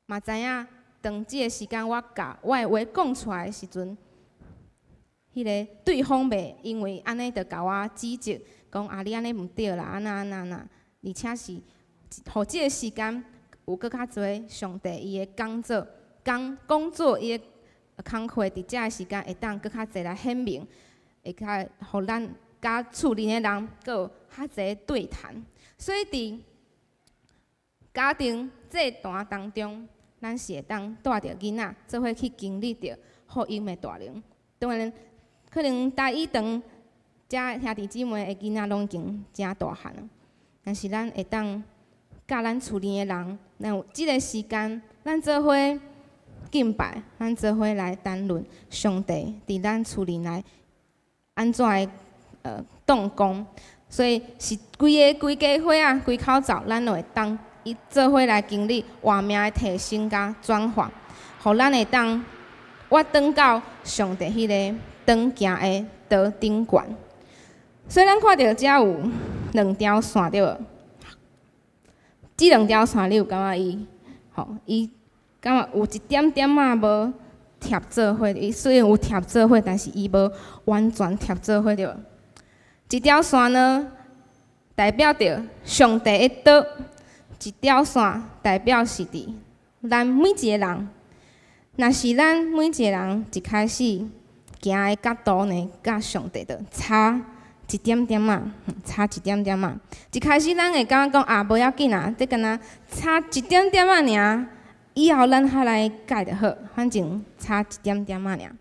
嘛知影當這个時間我共我的話講出來的時陣，彼个對方袂因為按呢就共我指責，講啊你按呢毋對啦，按怎按怎按怎，而且是予這个時間有閣較濟上帝伊的工作，工作伊的工課佇這个時間會當閣較濟來顯明，會較予咱佮厝裡的人閣有較濟對談。所以佇家庭這段當中，咱是會當帶著囡仔做伙去經歷著福音的大能。當然，可能大一堂遮兄弟姊妹的囡仔攏已經誠大漢啊，但是咱會當佮咱厝裡的人，咱有這个時間，咱做伙敬拜，咱做伙來談論上帝佇咱厝裡來按怎的動工。所以是規个規家伙仔，規口罩，咱會當伊做伙來經歷活命的提升佮轉化，予咱會當活轉到上帝彼个長行的道頂懸。所以咱看著遮有兩條線對無？這兩條線你有感覺伊吼？伊感覺有一點點仔無貼做伙，伊雖然有貼做伙，但是伊無完全貼做伙對無？一條線呢，代表著上帝的道；一條線代表是佇咱每一个人。若是咱每一个人一開始行的角度呢，佮上帝就差一點點仔，差一點點仔。一開始咱會感覺講啊，無要緊啊，這敢若差一點點仔爾，以後咱較來改就好，反正差一點點仔爾。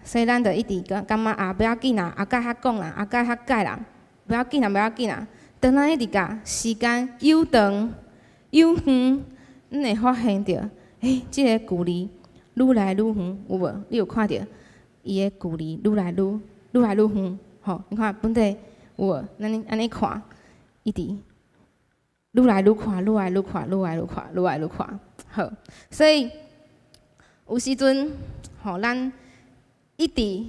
所以咱就一直感覺啊，無要緊啊，後蓋較講啦，後蓋較改啦，無要緊啊，無要緊啊。當咱一直共時間愈長愈遠，咱會發現著，這个距離愈來愈遠，有無？你有看著伊的距離愈來愈遠，吼！你看本底有無？咱按呢看，一直愈來愈寬，愈來愈寬，愈來愈寬，愈來愈寬。好，所以有時陣，吼，咱一直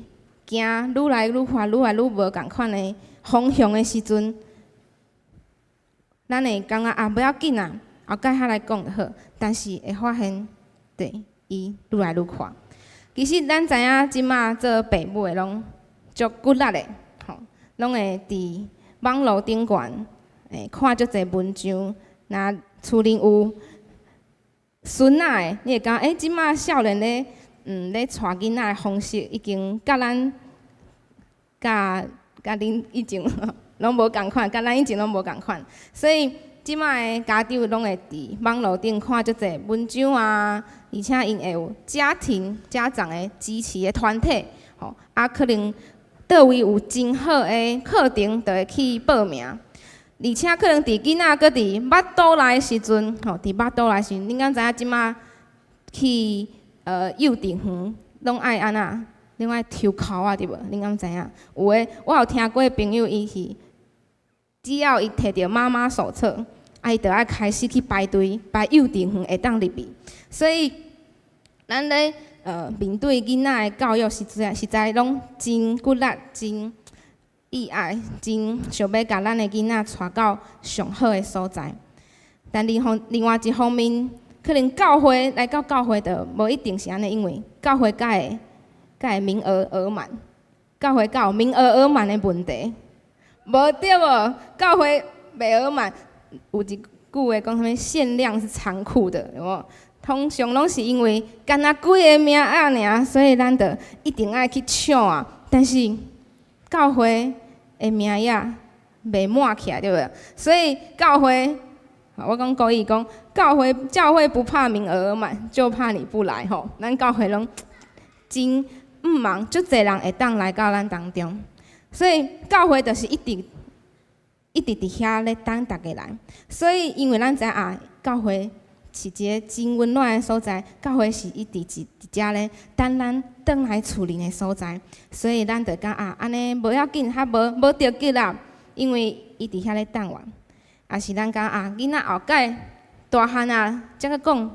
行愈來愈寬，愈來愈無仝款的方向的時陣，咱會感覺啊，無要緊啊，後蓋較來講就好。但是會發現，對，伊愈來愈寬。其實咱知影，這馬做爸母的攏足骨力的，吼，攏會佇網路頂懸，會看足濟文章。若厝裡有孫仔的，你會感覺，這馬少年咧，咧帶囡仔的方式，已經佮咱、佮恁以前攏無仝款，佮咱以前攏無仝款。所以這馬的家長攏會佇網路頂看足濟文章啊，而且𪜶會有家庭家長的支持的團體，吼，啊，可能佗位有真好的課程，就會去報名。而且可能佇囡仔閣佇腹肚內的時陣，吼，佇腹肚內時陣，恁敢知影這馬去幼稚園攏愛按怎？攏愛抽籤仔對無？恁敢知影？有的我有聽過朋友伊去，只要伊提著媽媽手冊，啊，伊就愛開始去排隊排幼稚園會當入去。所以，咱咧面對囡仔的教育時陣，實在攏真骨力、真意愛、真想欲共咱的囡仔帶到上好的所在。但另外一方面，可能教會來到教會就無一定是按呢，因為教會才會名額額滿，教會敢有名額額滿的問題，無對無？教會袂額滿，有一句話講啥物？限量是殘酷的，有無？通常攏是因為干焦幾个名額爾，所以咱就一定愛去搶啊。但是教會的名額袂滿起來，對無？所以教會，我講國語講，教會不怕名額滿，就怕你不來吼。咱教會攏真毋忙，足濟人會當來到咱當中，所以教會就是一直一直佇遐咧等逐家來。所以因為咱知影啊，教會是一个真溫暖的所在，教會是一直佇遮咧等咱轉來厝裡的所在，所以咱就感覺啊，按呢無要緊，較無無著急啦，因為伊佇遐咧等我。抑是咱講啊，囡仔後蓋大漢啊，才閣講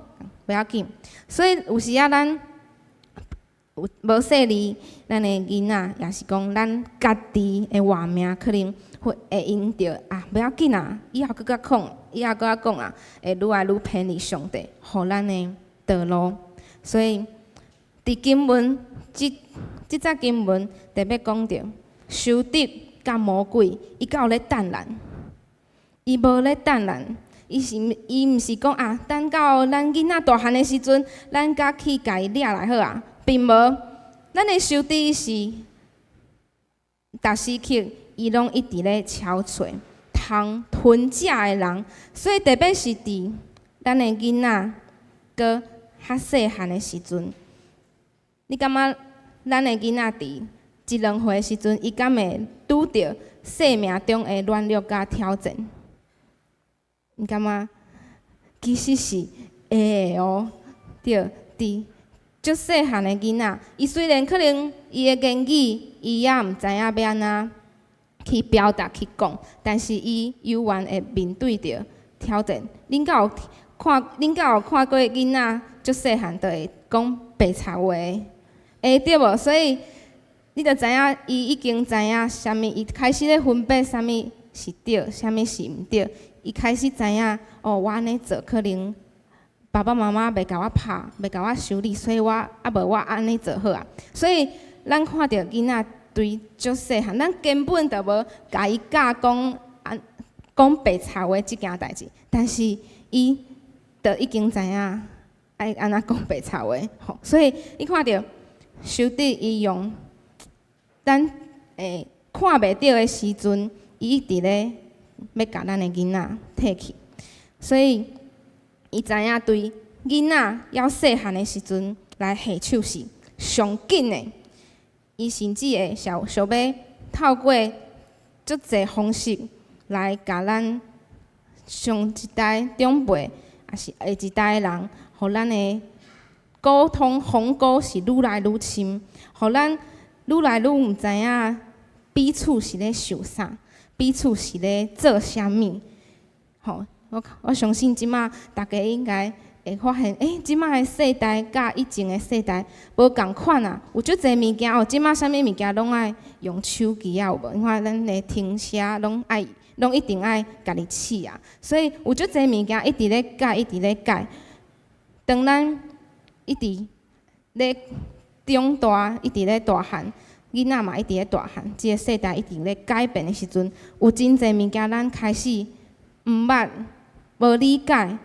無要緊。所以有時仔咱有無細膩，咱的囡仔，抑是講咱家己的活命，可能會會因著啊，無要緊啊，以後閣佮講，以後閣佮講啊，會愈來愈偏離上帝，予咱的道路。所以，佇經文這這節經文特別講著，仇敵佮魔鬼，伊敢有咧等咱？伊無咧等咱，伊是伊毋是講啊，等到咱囡仔大漢的時陣，咱才去共伊掠來好啊，並無。咱的仇敵是，逐時刻伊攏一直咧敲揣通吞食的人，所以特別是佇咱的囡仔閣較細漢的時陣，你感覺咱的囡仔佇一兩歲的時陣，伊敢會拄著生命中的軟弱佮挑戰？你感覺其實是會的哦，對，佇足細漢的囡仔，伊雖然可能伊的言語伊猶毋知影欲按怎去表達去講，但是伊猶原會面對著挑戰。恁敢有看？恁敢有看過囡仔足細漢就會講白賊話？會對無？所以你就知影伊已經知影啥物，伊開始咧分辨啥物是對，啥物是毋對。伊開始知影，哦，我按呢做可能爸爸媽媽袂共我拍，袂共我修理，所以我啊無我按呢做好啊。所以咱看著囡仔對足細漢，咱根本就無共伊教講按講白賊話這件代誌，但是伊就已經知影愛按怎講白賊話，吼。所以你看著仇敵伊用咱會看袂著的時陣，伊一直咧欲共咱的囡仔提去，所以伊知影對囡仔猶細漢的時陣來下手是上緊的。伊甚至會想想欲透過足濟方式來共咱上一代長輩，抑是下一代的人，予咱的溝通鴻溝是愈來愈深，予咱愈來愈毋知影彼此是咧想啥，彼此是咧做啥物。吼，我我相信這馬大家應該會發現，欸，這馬的世代佮以前的世代無仝款啊，有足濟物件哦，這馬啥物物件攏愛用手機啊，有無？你看咱的停車攏愛，攏一定愛家己試啊，所以有足濟物件一直咧改，一直咧改。當咱一直咧長大，一直咧大漢，囡仔嘛一直咧大漢，這個世代一直咧改變的時陣，有真濟物件咱開始毋捌、無理解。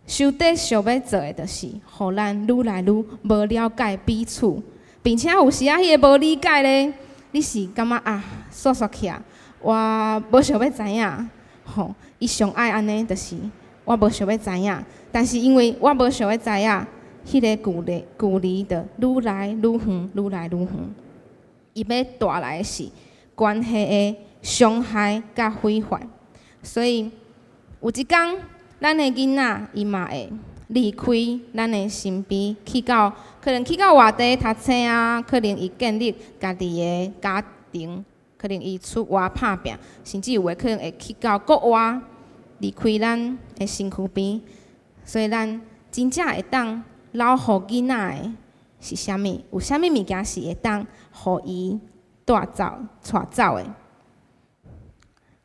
仇敵想欲做的，就是予咱愈來愈無了解彼此，並且有時仔彼个無理解咧，你是感覺啊，煞煞起啊，我無想欲知影，吼，伊上愛按呢，就是我無想欲知影，但是因為我無想欲知影，彼个距離距離就愈來愈遠，愈來愈遠。伊欲帶來的是關係的傷害佮毀壞，所以有一工，咱的囡仔伊嘛會離開咱的身邊，去到可能去到外地讀冊啊，可能伊建立家己的家庭，可能伊出外拍拚，甚至有的可能會去到國外，離開咱的身軀邊。所以咱真正會當留予囡仔的是啥物？有啥物物件是會當予伊帶走、帶走的？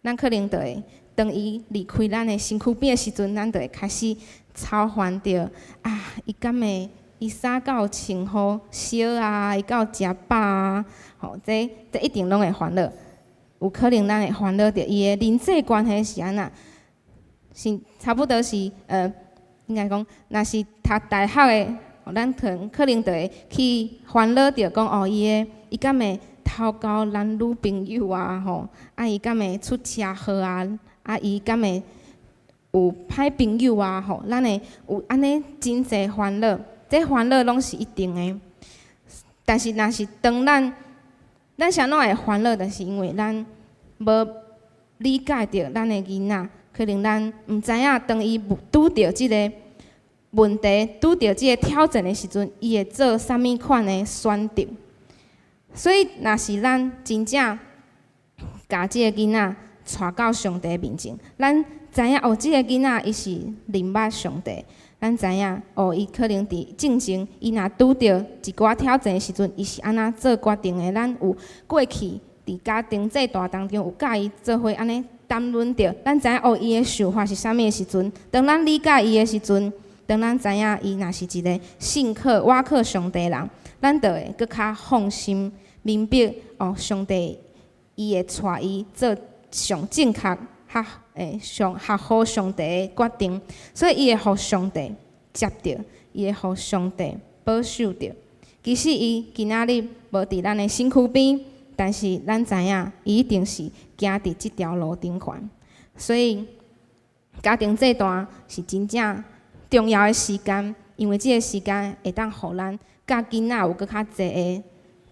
咱可能就會當伊離開咱的身軀邊的時陣，咱就會開始操煩著啊！伊敢會伊衫敢有穿好燒啊？伊敢有食飽啊？吼，這這一定攏會煩惱。有可能咱會煩惱著伊的人際關係是按怎？是差不多是應該講，若是讀大學的，咱可能可能就會去煩惱著講哦，伊的伊敢會偷交男女朋友啊？吼，啊伊敢會出車禍啊？啊伊敢會有歹朋友啊？吼，咱會有按呢真濟煩惱，這煩惱攏是一定的。但是若是當咱咱啥怎會煩惱，就是因為咱無理解著咱的囡仔，可能咱毋知影當伊拄著這個問題拄著這个挑戰的時陣，伊會做啥物款的選擇。所以，若是咱真正共這个囡仔帶到上帝面前，咱知影哦，這个囡仔伊是認捌上帝。咱知影哦，伊可能佇進前，伊若拄著一寡挑戰的時陣，伊是按怎做決定的。咱有過去佇家庭祭壇當中有佮伊做伙按呢談論著，咱知影哦，伊的想法是啥物的時陣，當咱理解伊的時陣，當咱知影伊若是一个信靠、倚靠上帝的人，咱就會閣較放心，明白哦，上帝伊會帶伊做上正確、較會上合乎上帝的決定，所以伊會予上帝接著，伊會予上帝保守著。其實伊今仔日無佇咱的身軀邊，但是咱知影，伊一定是行佇這條路頂懸。所以家庭祭壇是真正重要的時間，因為這个時間會當予咱佮囡仔有閣較濟的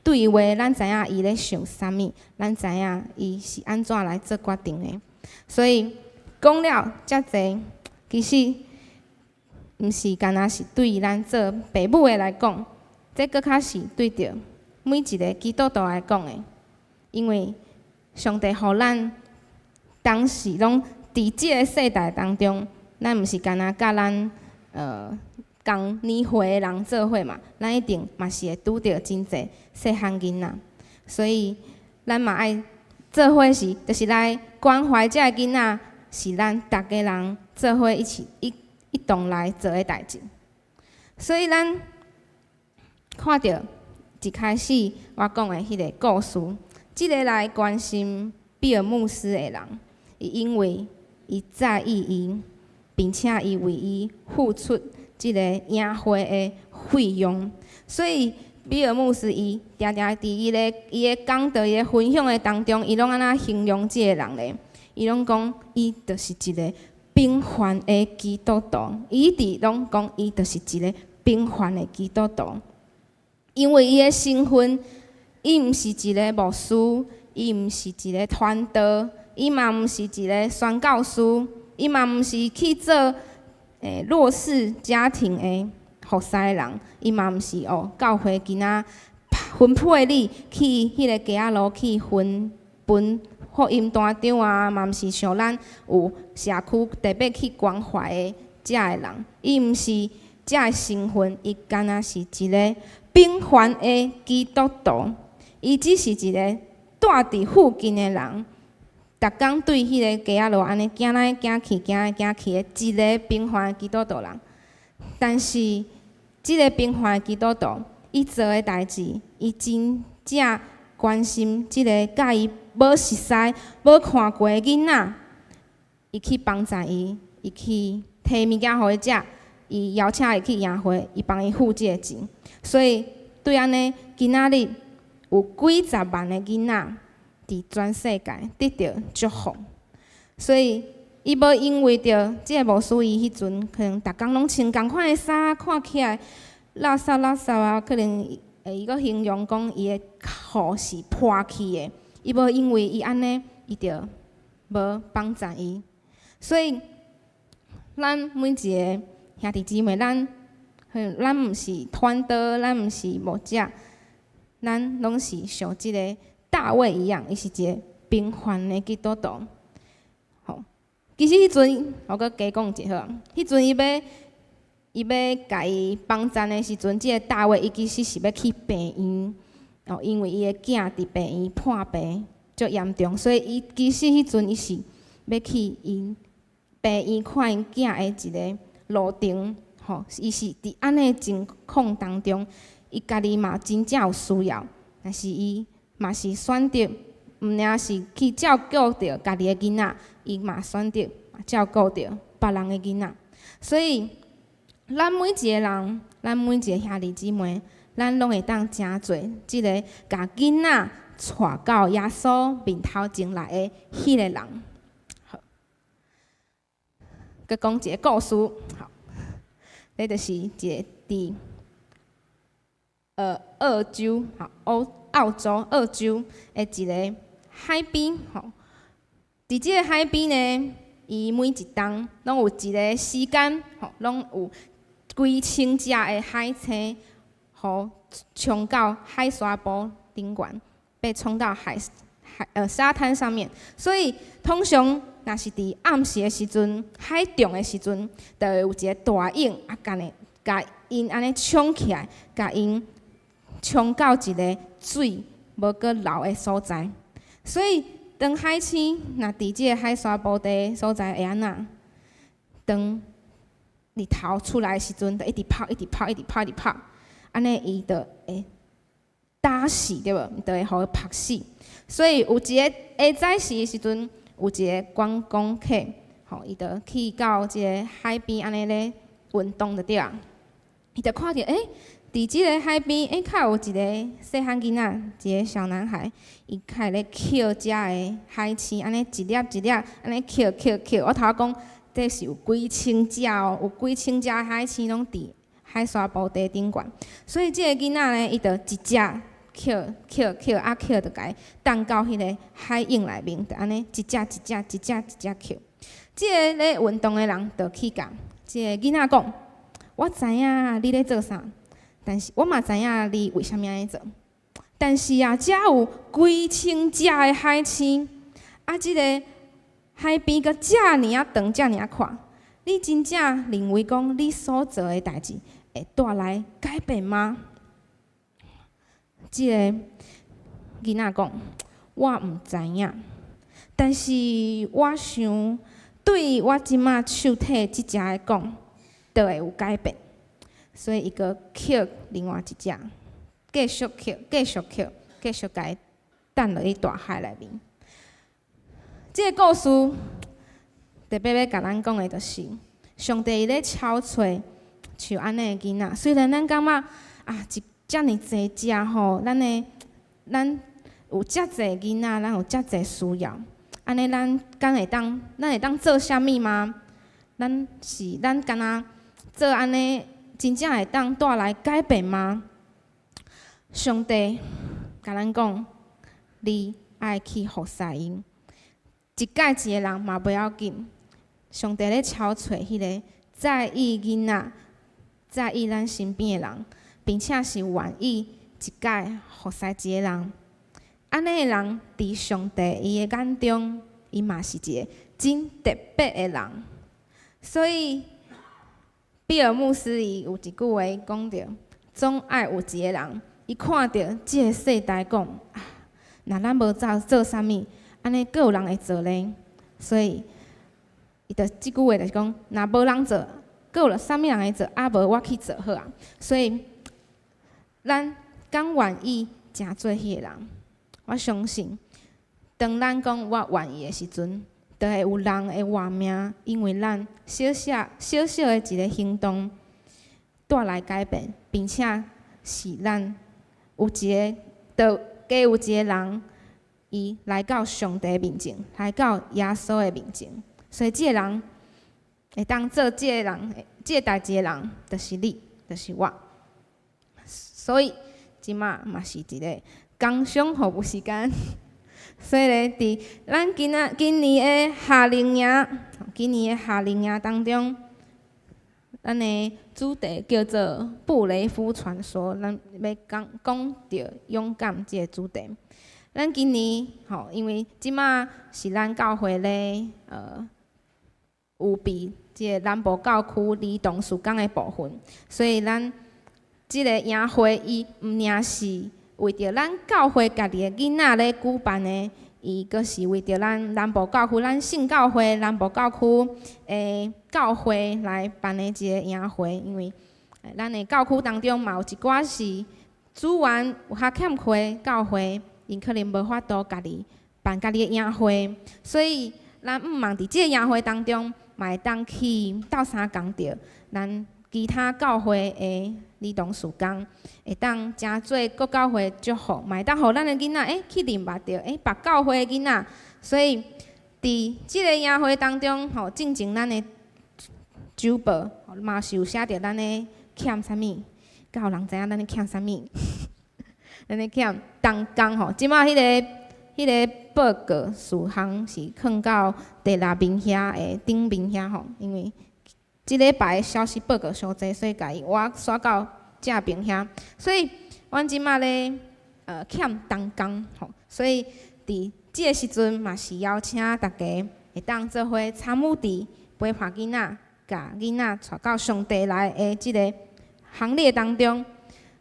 對話，咱知影伊咧想啥物，咱知影伊是按怎來做決定的。所以講了遮濟，其實毋是干焦是對咱做爸母的來講，這閣較是對著每一个基督徒來講的，因為上帝予咱當時攏佇這个世代當中，咱毋是干焦佮咱仝年歲的人做伙嘛，咱一定嘛是會拄著真濟細漢囡仔，所以咱嘛愛做伙是，就是來關懷這个囡仔，是咱逐家人做伙一起一同來做的代誌。所以咱看著一開始我講的彼个故事，這个來關心比爾牧師的人，伊因為伊在意伊，並且伊為伊付出這个營會的費用，所以比爾牧師伊定定佇伊的講道、伊的分享的當中，伊攏按怎形容這个人咧？伊攏講伊就是一个平凡的基督徒，伊一直攏講伊就是一个平凡的基督徒，因為伊的身份，伊毋是一个牧師，伊毋是一个傳道，伊嘛毋是一个宣教師，伊嘛毋是去做弱勢家庭的服侍人，伊嘛毋是哦，教會今仔分配你去彼个街仔路去分分福音單張啊，嘛毋是像咱有社區特別去關懷的遮的人，伊毋是遮的身份，伊干焦是一个平凡的基督徒，伊只是一个蹛佇附近的人，逐工對彼个街仔路按呢行來行去、行來行去的一个平凡的基督徒人。但是，這个平凡的基督徒，伊做的代誌，伊真正關心這个佮伊無熟似、無看過的囡仔，伊去幫助伊，伊去提物件予伊食，伊邀請伊去營會，伊幫伊付這个錢。所以對按呢，今仔日有幾十萬的囡仔佇全世界得著祝福。所以伊無因為著這个牧師伊彼陣可能逐工攏穿仝款的衫，看起來垃圾垃圾啊，可能伊閣形容講伊的褲是破去的。伊無因為伊按呢，伊就無幫助伊。所以咱每一个兄弟姊妹，咱毋是傳道，咱毋是牧者，咱攏是像這个大衛一樣，伊是一个平凡的基督徒。吼，其實彼陣我閣加講一下，彼陣伊欲共伊幫贊的時陣，這个大衛伊其實是欲去病院，哦，因為伊的囝佇病院破病足嚴重，所以伊其實彼陣伊是欲去𪜶病院看𪜶囝的一个路程，吼，伊是佇按呢情況當中，伊家己嘛真正有需要，但是伊嘛是選擇，毋爾是去照顧著家己的囡仔，伊嘛選擇照顧著別人的囡仔。所以，咱每一个人，咱每一个兄弟姊妹，咱攏會當成做這个共囡仔帶到耶穌面頭前來的彼個人。好，閣講一个故事。好，這就是一个佇澳洲，吼，澳洲的一个海邊，吼。佇這個海邊呢，伊每一冬攏有一个時間，吼，攏有幾千隻的海星，予沖到海沙埔頂懸，被沖到海海呃沙灘上面。所以通常若是佇暗時的時陣，海漲的時陣，就會有一個大湧啊，共呢共𪜶按呢沖起來，共𪜶沖到一个水無閣流的所在。所以當海星若佇這个海沙埔地所在會按怎？當日頭出來的時陣，就一直泡，一直泡，一直泡，一直泡，按呢伊就會焦死對無？就會予伊曝死。所以有一个下早時的時陣，有一个觀光客，吼，伊就去到這个海邊按呢咧運動就對啊。伊就看著，佇這个海邊，較有一个細漢囡仔，一个小男孩，伊開咧抾遮个海星，按呢一粒一粒，按呢抾抾抾。我頭仔講，這是有幾千隻哦，有幾千隻海星攏佇海沙埔地頂懸。所以這个囡仔呢，伊就一隻抾抾抾，啊抾就共伊擲到彼个海湧內面，就按呢一隻一隻一隻一隻抾。這个咧運動的人就去共這个囡仔講：我知影你咧做啥，但是我嘛知影你為啥物按呢做。但是啊，遮有幾千隻的海星，啊，這个海邊閣遮爾仔長，遮爾仔闊，你真正認為講你所做的代誌會帶來改變嗎？這個囡仔講：我毋知影，但是我想對我這馬手提這隻來講，就會有改變。所以伊閣抾另外一隻，繼續抾，繼續抾，繼續共伊擲落去大海內面。這个故事特別欲共咱講的，就是上帝伊咧敲揣像按呢的囡仔。雖然咱感覺啊，一遮爾濟隻吼，咱有遮濟囡仔，咱有遮濟需要，按呢咱敢會當，咱會當做啥物嗎？咱敢若做按呢，真正會當帶來改變嗎？上帝共咱講，你愛去服侍𪜶，一屆一個人嘛袂要緊。上帝咧敲揣彼个在意囡仔、在意咱身邊的人，並且是願意一屆服侍一個人。按呢的人，佇上帝伊的眼中，伊嘛是一个真特別的人。所以，比爾牧師伊有一句話講著：總愛有一个人，伊看著這个世代講，啊，若咱無做做啥物，按呢閣有人會做咧。所以，伊就這句話就是講，若無人做，閣有啥物人會做？啊，無我去做好啊。所以，咱敢願意成做彼個人？我相信，當咱講我願意的時陣，就會有人會活命，因為咱小小小小的一个行動帶來改變，並且是咱有一个，就加有一个人，伊來到上帝面前，來到耶穌的面前，所以這个人會當做這个人，這个代誌的人，就是你，就是我。所以，這馬嘛是一个工商服務時間。所以咧，佇咱今仔今年的夏令營，今年的夏令營當中，咱的主題叫做布雷夫傳說，咱欲講講著勇敢這个主題。咱今年吼，因為這馬是咱教會咧，預備這个南部教區兒童事工的部分，所以咱這个營會伊毋爾是為著咱教會家己的囡仔咧舉辦的，伊閣是為著咱南部教區、咱聖教會南部教區的教會來辦的一個營會，因為咱的教區當中嘛有一寡是資源有較欠缺的教會，𪜶可能無法度家己辦家己的營會，所以咱向望佇這个營會當中，嘛會當去鬥相共著咱其他教會的兒童事工，會當誠做各教會祝福，嘛會當予咱的囡仔去認捌著別教會的囡仔。所以佇這个營會當中，吼，進前咱的周報嘛是有寫著咱咧欠啥物，敢有人知影咱咧欠啥物？咱咧欠同工吼，這馬彼个報告事項是囥到第六面遐的頂面遐吼，因為這禮拜消息報告傷濟，所以共伊我徙到正爿遐。所以，阮這馬咧欠同工吼，所以佇這个時陣嘛是邀請大家會當做伙參與佇陪伴囡仔、共囡仔帶到上帝來的這个行列當中。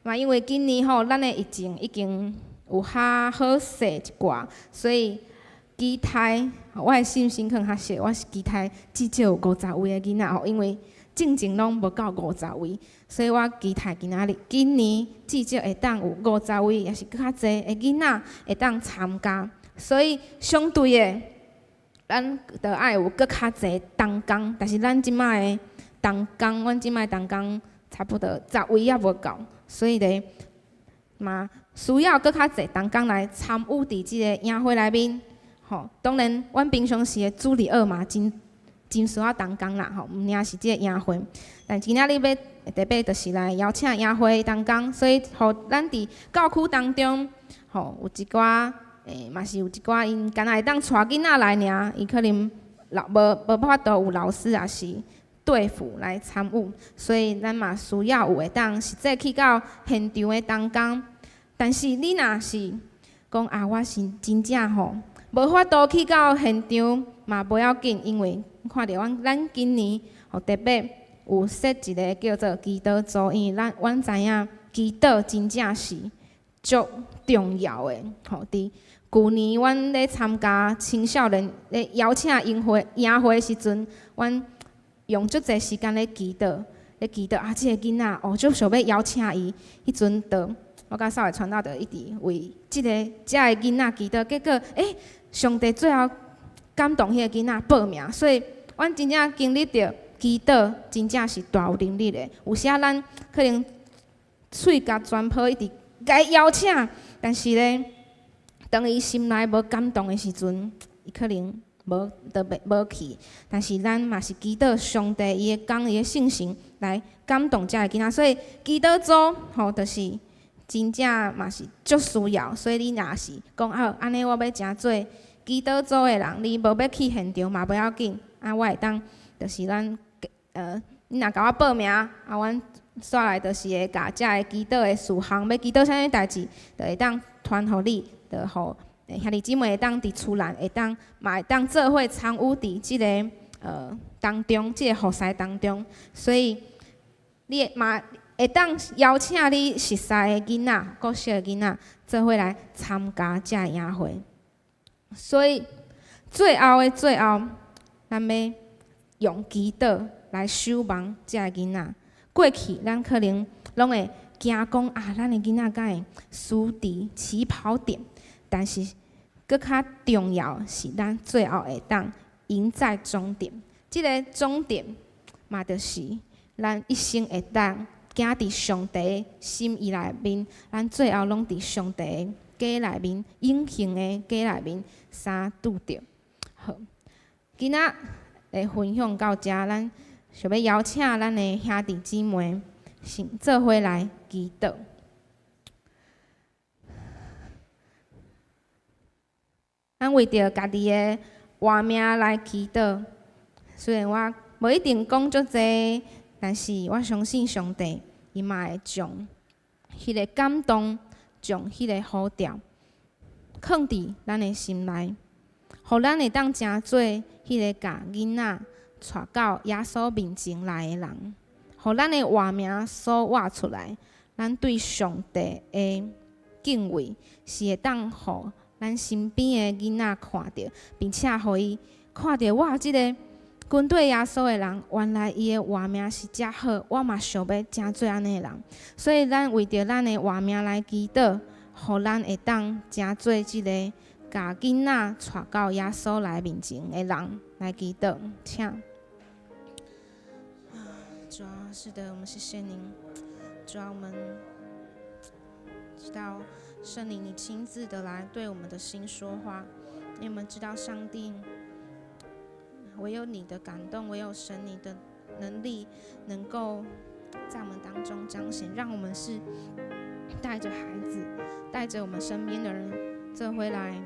嘛，因為今年吼，咱的疫情已經有較好勢一寡，所以期待我的信心可能較小，我是期待至少有50位的囡仔吼，因為進前攏無夠五十位，所以我期待今仔日今年至少會當有五十位，抑是閣較濟的囡仔會當參加。所以相對的，咱著愛有閣較濟同工，但是咱這擺的同工，阮這擺同工差不多十位猶無夠，所以咧嘛需要閣較濟同工來參與佇這个營會內面。吼，當然，阮平常時的主日學嘛，真真需要同工啦，吼，毋爾是這个營會。但今仔日欲特別就是來邀請營會同工，所以予咱佇教區當中，吼，有一寡，嘛是有一寡𪜶敢若會當帶囡仔來爾，伊可能老無無法度有老師抑是隊輔來參與，所以咱嘛需要有會當實際去到現場的同工。但是你若是講啊，我是真正吼，無法度去到現場嘛無要緊，因為看著阮咱今年吼特別有設一个叫做祈禱組，因為咱阮知影祈禱真正是足重要的吼。佇舊年阮咧參加青少年咧邀請營會營會的時陣，阮用足濟時間咧祈禱，咧祈禱啊！這个囡仔哦，足想欲邀請伊，彼陣就我佮少偉傳道就一直為這个遮个囡仔祈禱，結果上帝最後感動彼个囡仔報名，所以阮真正經歷著祈禱，真正是大有能力的。有時仔咱可能喙共全部一直共伊邀請，但是咧，當伊心內無感動的時陣，伊可能無就袂無去。但是咱嘛是祈禱上帝伊會講伊的聖神來感動遮个囡仔，所以祈禱組吼，就是真正嘛是足需要。所以你若是講啊，按呢我欲成做祈禱組的人，你無欲去現場嘛無要緊，啊，我會當就是咱你若共我報名，啊，阮煞來就是會共遮个祈禱的事項，欲祈禱啥物代誌，就會當傳予你，就予兄弟姊妹會當佇厝內會當嘛會當做伙參與佇這个當中，這个服侍當中，所以你嘛會當邀請你熟似的囡仔、國小的囡仔做伙來參加這个營會。所以最後的最後，咱欲用祈禱來守望這个囡仔。過去咱可能攏會驚講啊，咱的囡仔敢會輸佇起跑點？但是閣較重要是，咱最後會當贏在終點。這个終點嘛，就是咱一生會當行佇上帝心意內面，咱最後攏佇上帝的家內面，永恆的家內面相拄著。好，今仔的分享到遮，咱想欲邀請咱的兄弟姊妹先做伙來祈禱。咱為著家己的活命來祈禱，雖然我無一定講足濟，但是我相信上帝，伊嘛會將彼个感動，將彼个呼召，囥佇咱的心內，予咱會當成做彼个共囡仔帶到耶穌面前來的人，予咱的活命所活出來，咱對上帝的敬畏是會當予咱身邊的囡仔看著，並且予伊看著哇，這个跟隨耶穌的人，原來伊的活命是遮好，我嘛想欲成做按呢的人。所以，咱為著咱的活命來祈禱，予咱會當成做這个共囡仔帶到耶穌來面前的人來祈禱，請。主啊，是的，我們謝謝您。主啊，我們知道聖靈你親自的來對我們的心說話，因為我們知道上帝唯有你的感動，唯有神你的能力能夠在我們當中彰顯，讓我們是帶着孩子，帶着我們身邊的人，做伙來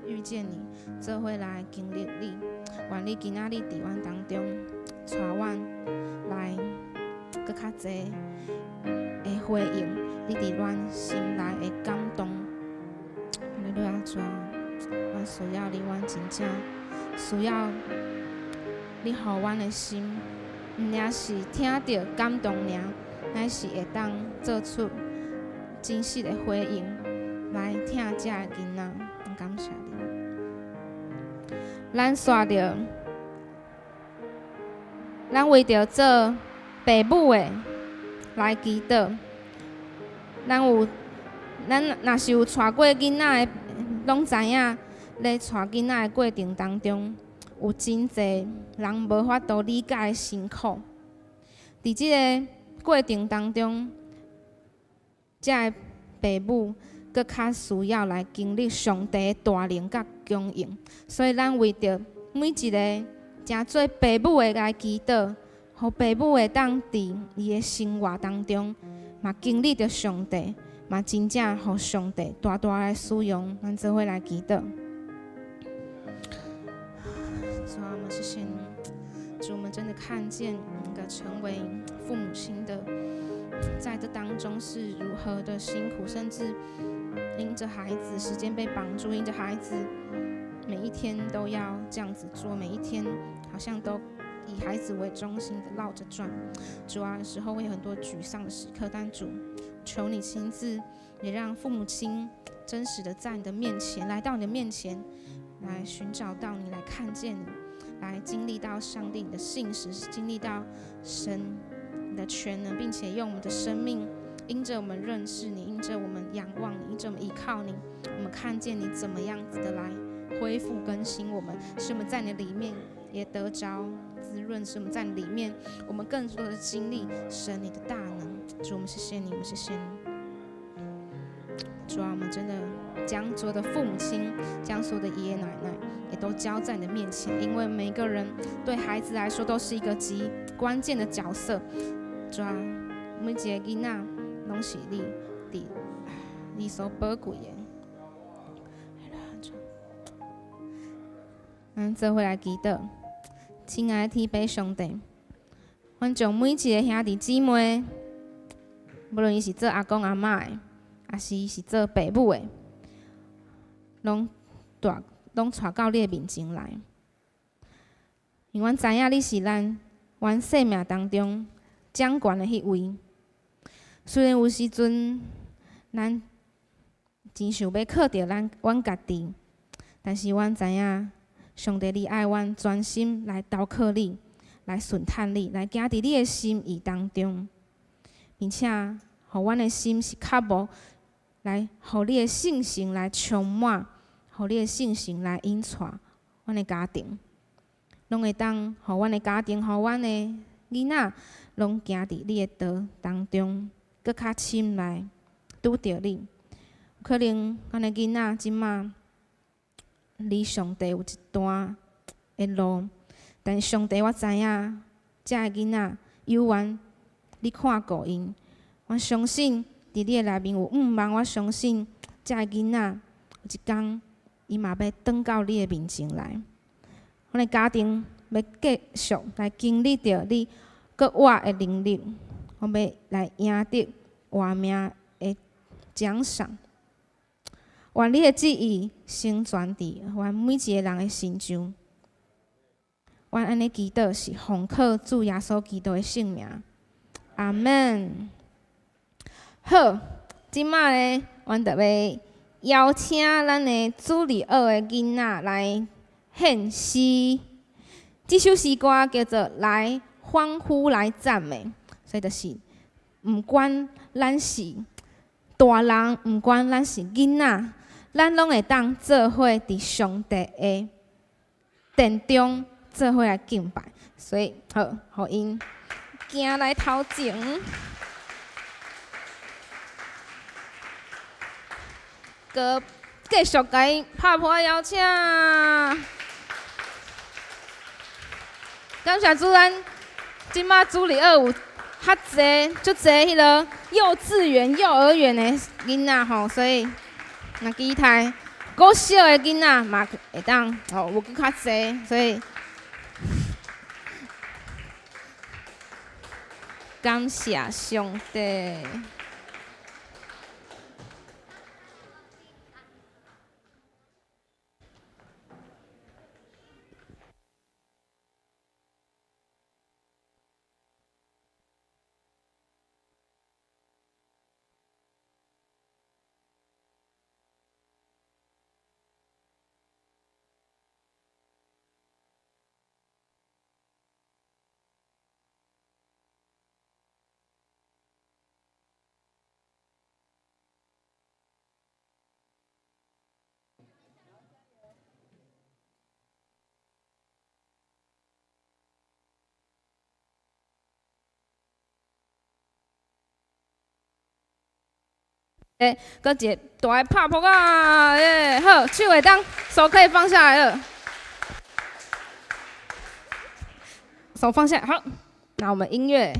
遇見你，做伙來經歷你。願你今仔日佇阮當中，帶阮來閣較濟的回應，你佇阮心內的感動。哈利路亞，主啊，阮需要你，阮真正需要你，予阮的心，毋爾是聽著感動爾，乃是會當做出真實的回應，來疼這个囡仔。感謝你。咱煞著，咱為著做爸母的來祈禱。咱有，咱若是有帶過囡仔的，攏知影咧帶囡仔的過程當中，有真濟人無法度理解的辛苦。佇這个過程當中，這个爸母閣較需要來經歷上帝的大能佮供應，所以咱為著每一个誠做爸母的來祈禱，予爸母會當佇伊的生活當中，嘛經歷著上帝，嘛真正予上帝大大來使用，咱做伙來祈禱。主啊，我們謝謝你，主，我們真的看見那個成為父母親的，在這當中是如何的辛苦，甚至因著孩子時間被綁住，因著孩子每一天都要這樣子做，每一天好像都以孩子為中心的繞着轉。主啊，有時候會有很多沮喪的時刻，但主，求你親自也讓父母親真實的在你的面前，來到你的面前，來尋找到你，來看見你，來經歷到上帝你的信實，經歷到神你的全能，並且用我們的生命，因著我們認識你，因著我們仰望你，因著我們依靠你，我們看見你怎麼樣子的來恢復更新我們，使我們在你裡面也得着滋潤，使我們在你裡面，我們更多的經歷神你的大能。主，我們謝謝你，我們謝謝你。主啊，我們真的將所有的父母親，將所有的爺爺奶奶，也都交在你的面前，因為每個人對孩子來說都是一個極關鍵的角色。主啊，每一個囡仔攏是你佇你所寶貴的。咱做伙來祈禱，親愛的天父上帝，阮將每一個兄弟姊妹，無論伊是做阿公阿嬤的，抑是伊是做爸母的，攏帶攏帶到你的面前來。因為阮知影你是咱阮生命當中掌權的彼位。雖然有時陣咱真想欲靠著咱阮家己，但是阮知影上帝你愛阮專心來投靠你，來順趁你，來行佇你的心意當中，並且予阮的心是較無來，予你的聖神來充滿，予你的聖神來引帶阮的家庭，攏會當予阮的家庭，予阮的囡仔，攏行佇你的道當中，閣較深來拄著你。可能阮的囡仔這馬離上帝有一段的路，但是上帝我知影，這个囡仔猶原你看顧𪜶，我相信佇你的內面有向望，我相信這个囡仔有一工伊嘛欲轉到你的面前來。阮的家庭欲繼續來經歷著你閣活的能力，我欲來贏得活命的獎賞。願你的旨意成全佇阮每一个人的身上。阮按呢祈禱是奉靠主耶穌基督的聖名，阿門。好，這馬呢，阮就欲邀請咱的主日學的囡仔來獻詩。這首詩歌叫做《來歡呼來讚美》，所以就是毋管咱是大人，毋管咱是囡仔，咱攏會當做伙佇上帝的殿中做伙來敬拜。所以好，予𪜶行來頭前。閣繼續共𪜶拍破邀請。感謝主，咱這馬主日學有較濟、足濟彼个幼稚園、幼兒園的囡仔吼，所以若期待國小的囡仔嘛會當吼有閣較濟，所以感謝上帝。欸，閣一个大的拍噗仔，耶，好，手會當，手可以放下來了，手放下，好，那我們音樂。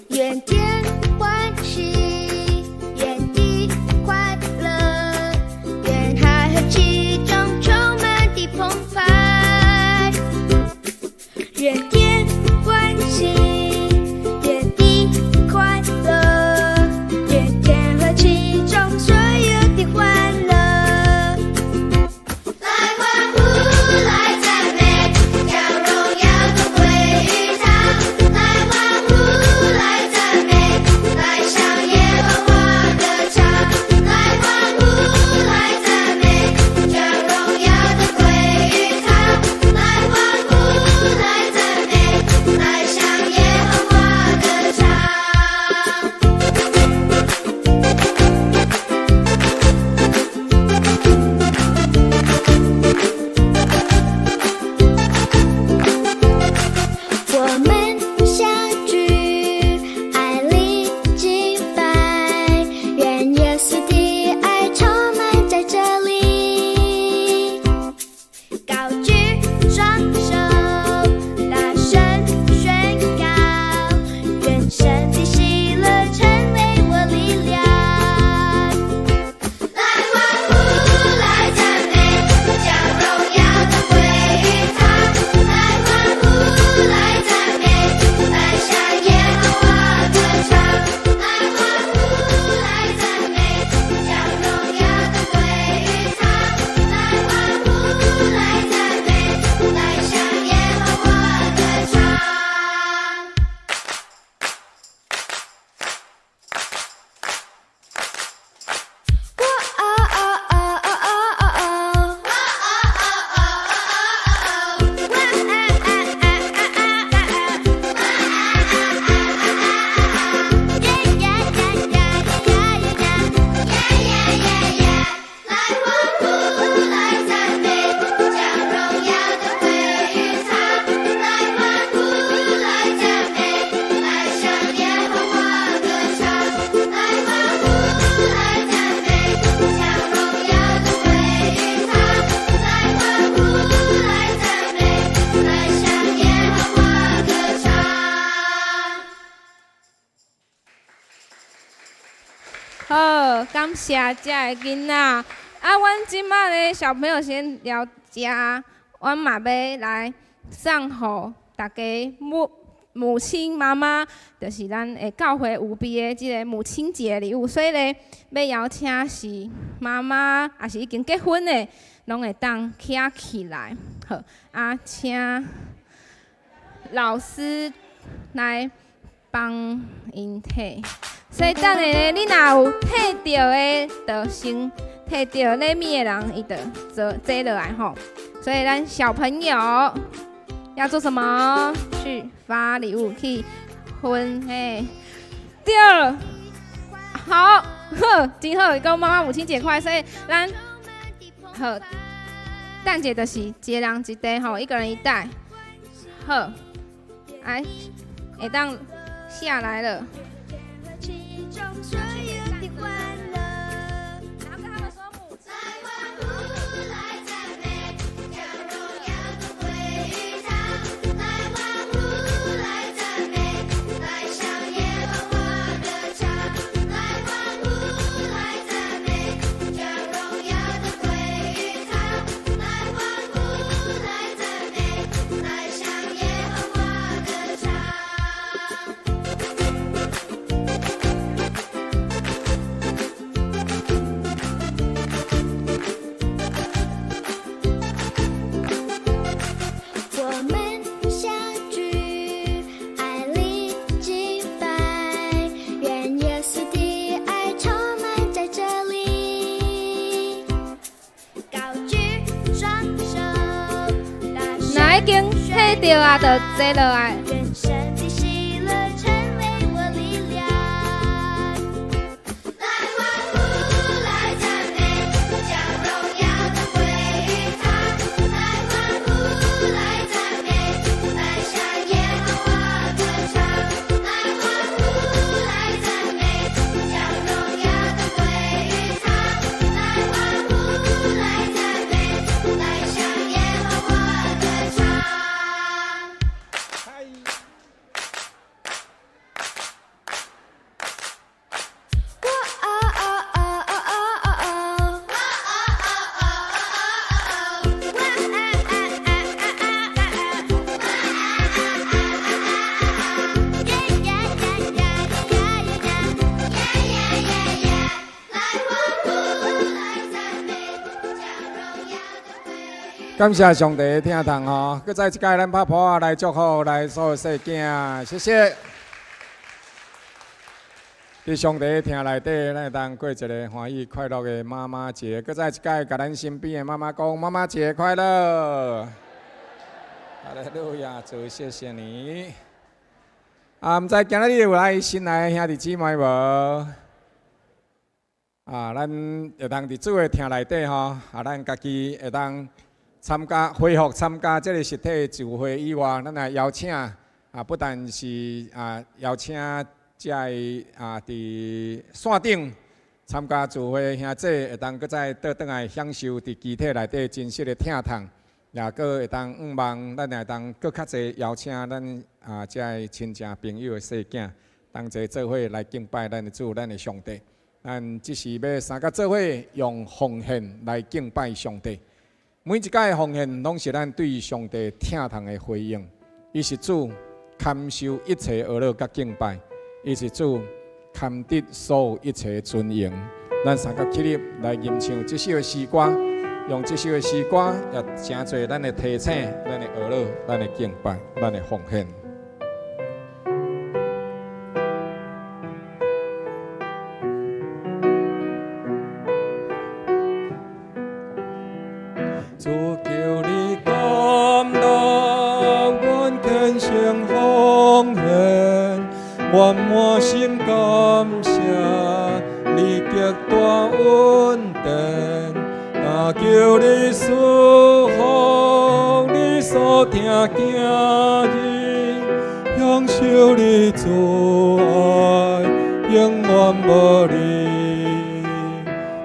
願天歡喜，願地快樂，願海和其中充滿的澎湃。願天歡喜，願地快樂，願天和其中所有的歡樂。來歡呼，來讚美，將榮耀都歸於他。來歡呼，來讚美，來向耶和華歌唱。來歡呼，來讚美，將榮耀都歸於他。來歡呼，來讚美，來向耶和華歌唱。我們相聚，愛裡敬拜，願耶穌的愛充滿在這裡。高舉雙手，大聲宣告，願神的喜樂成為我力量。來歡呼，來讚美，將榮耀都歸於他。來歡呼，來讚美，來向耶和華歌唱。來歡呼，來讚美，將榮耀都歸於他。來歡呼，來讚美，來向耶和華歌唱。哇哦哦哦哦哦哦！哇哦哦哦哦哦！哇啊啊啊啊啊啊！哇啊啊啊啊啊！耶呀呀呀呀呀呀！耶呀呀呀！來歡呼，來讚美，將榮耀都歸於他。來歡呼，來讚美，來向耶和華歌唱。來歡呼，來讚美，將榮耀都歸於他。來歡呼，來讚美，來向耶和華歌唱。好，感謝遮的囡仔。啊，阮這擺咧小朋友先聊遮，阮嘛欲來送予大家母親媽媽，就是咱的教會有備的這个母親節禮物，所以咧，欲邀請是媽媽，抑是已經結婚的，攏會當徛起來。好，啊，請老師來幫𪜶提。所以等下咧，你若有提著的，就先提著禮物的人，伊就坐坐落來吼。所以咱小朋友要做什麼？去發禮物，去分嘿。對，好，好，真好，講媽媽母親節快樂。所以咱好，等下就是一个人一袋吼，一個人一袋。好，來，會當下來了。其中所有的歡樂。然後跟他們說母親。來歡呼，來讚美，將榮耀都歸於他。來歡呼，來讚美，來向耶和華歌唱。來歡呼，來彼著啊，就坐落來。願神的喜樂成為我力量。來歡呼，來讚美，將榮耀都歸於他。來歡呼，來讚美，來向耶和華歌唱。來歡呼，來讚美，將榮耀都歸於他。來歡呼，來讚美，來向耶和華歌唱。哇哦哦哦哦哦哦，哇哦哦哦哦哦，哇啊啊啊啊啊啊，哇啊啊啊啊啊，耶呀呀呀呀呀呀呀呀呀，來歡呼，來讚美，將榮耀都歸於。感謝上帝的疼痛吼，閣再一擺咱拍噗仔來祝福來所有細囝，謝謝。佇上帝的疼內底，咱會當過一个歡喜快樂的媽媽節。閣再一擺，共咱身邊的媽媽講：媽媽節快樂！哈利路亞，主謝謝你。啊，毋知今仔日有來新來的兄弟姊妹無？啊，咱會當佇主的疼內底吼，啊，咱家己會當參加恢復參加這个實體聚會以外，咱來邀請啊，不但是啊邀請遮个啊佇線頂參加聚會的兄弟，會當閣再倒轉來享受佇肢體內底真實的疼痛，也閣會當向望，咱會當閣較濟邀請咱啊遮个親情朋友的細囝，同齊做伙來敬拜咱的主，咱的上帝。咱這是欲三甲做伙用奉獻來敬拜上帝。每一擺的奉獻，攏是咱對上帝疼痛的回應。伊是主堪受一切呵咾佮敬拜，伊是主堪得所有一切尊榮。咱三甲起立來吟唱這首的詩歌，用這首的詩歌也成做咱的提醒、咱的呵咾、咱的敬拜、咱的奉獻。主求你甘樂，願虔誠奉獻，願滿心感謝你極大恩典，但求你賜福你所疼囝兒，享受你慈愛，永遠無離。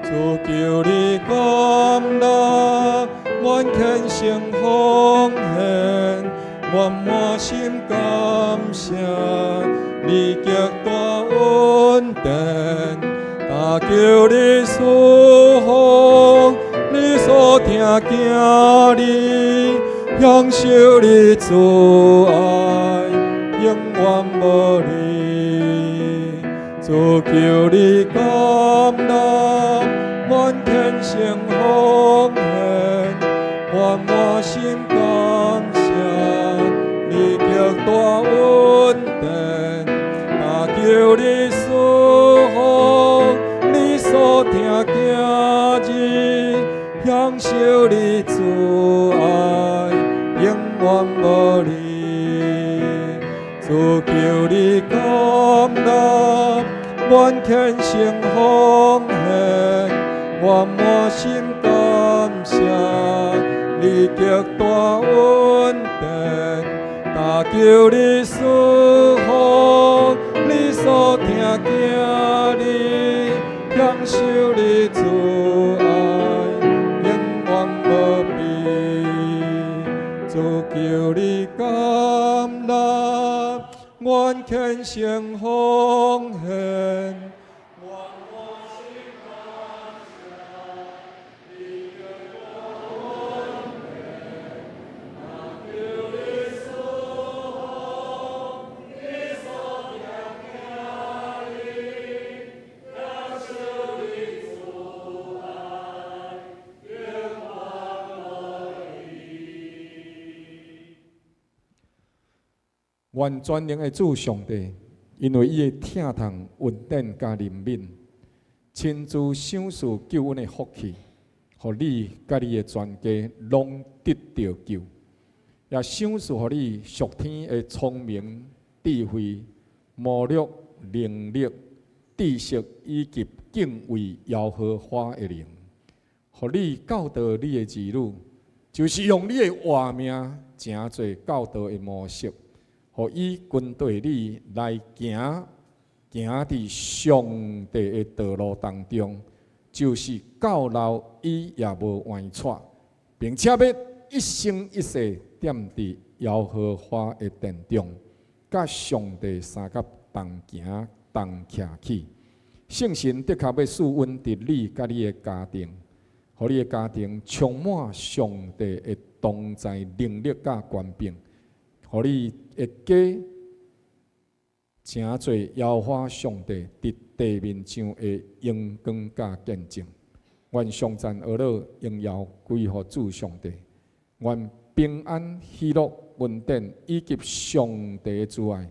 主求你甘樂，願虔誠奉獻，願滿心感謝你極大恩典，但求你賜福你所疼囝兒，享受你慈愛，永遠無離。主求你甘樂，願虔誠奉獻，願滿心感謝你極大恩典，但求你賜福你所疼囝兒，享受你慈愛，永遠無離。主求你甘樂，願虔誠奉獻，願滿心感謝你極大恩典，但求你賜福你所疼囝兒，享受你慈愛，永遠無變。主求你甘樂，願虔誠奉獻，願滿心感謝你極大恩典，但求你賜福你所疼囝兒，享受你慈愛，永遠無離。願全能的主上帝，因為伊的疼痛、恩典佮憐憫，親自賞賜救恩的福氣，予你佮你的全家攏得著救。也賞賜予你屬天的聰明、智慧、謀略、能力、知識以及敬畏耶和華的靈，予你教導你的兒女，就是用你的活命成做教導的模式，予伊跟綴你來行，行佇上帝的道路當中，就是到老伊也無歪趖，並且欲一生一世踮佇耶和華的殿中，佮上帝相佮同行同徛起。聖神的確欲賜恩佇你佮你的家庭，予你的家庭充滿上帝的同在能力佮權柄，予你的家成做耶和華上帝佇地面上的榮光佮見證。願頌讚呵咾榮耀歸予主上帝。願平安、喜樂、恩典以及上帝的慈愛，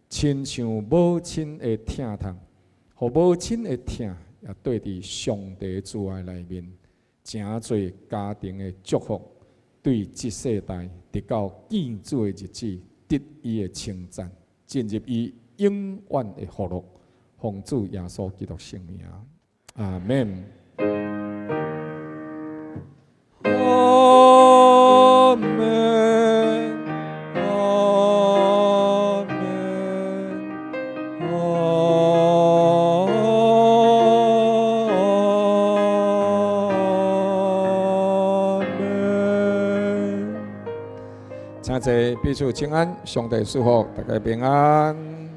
親像母親的疼痛，予母親的疼也綴佇上帝的慈愛內面，成做家庭的祝福，對這世代直到見主的日子，得伊的稱讚，進入伊永遠的福樂。奉主耶穌基督聖名，阿門。阿門，阿門，阿門。請坐，彼此請安，上帝賜福，大家平安。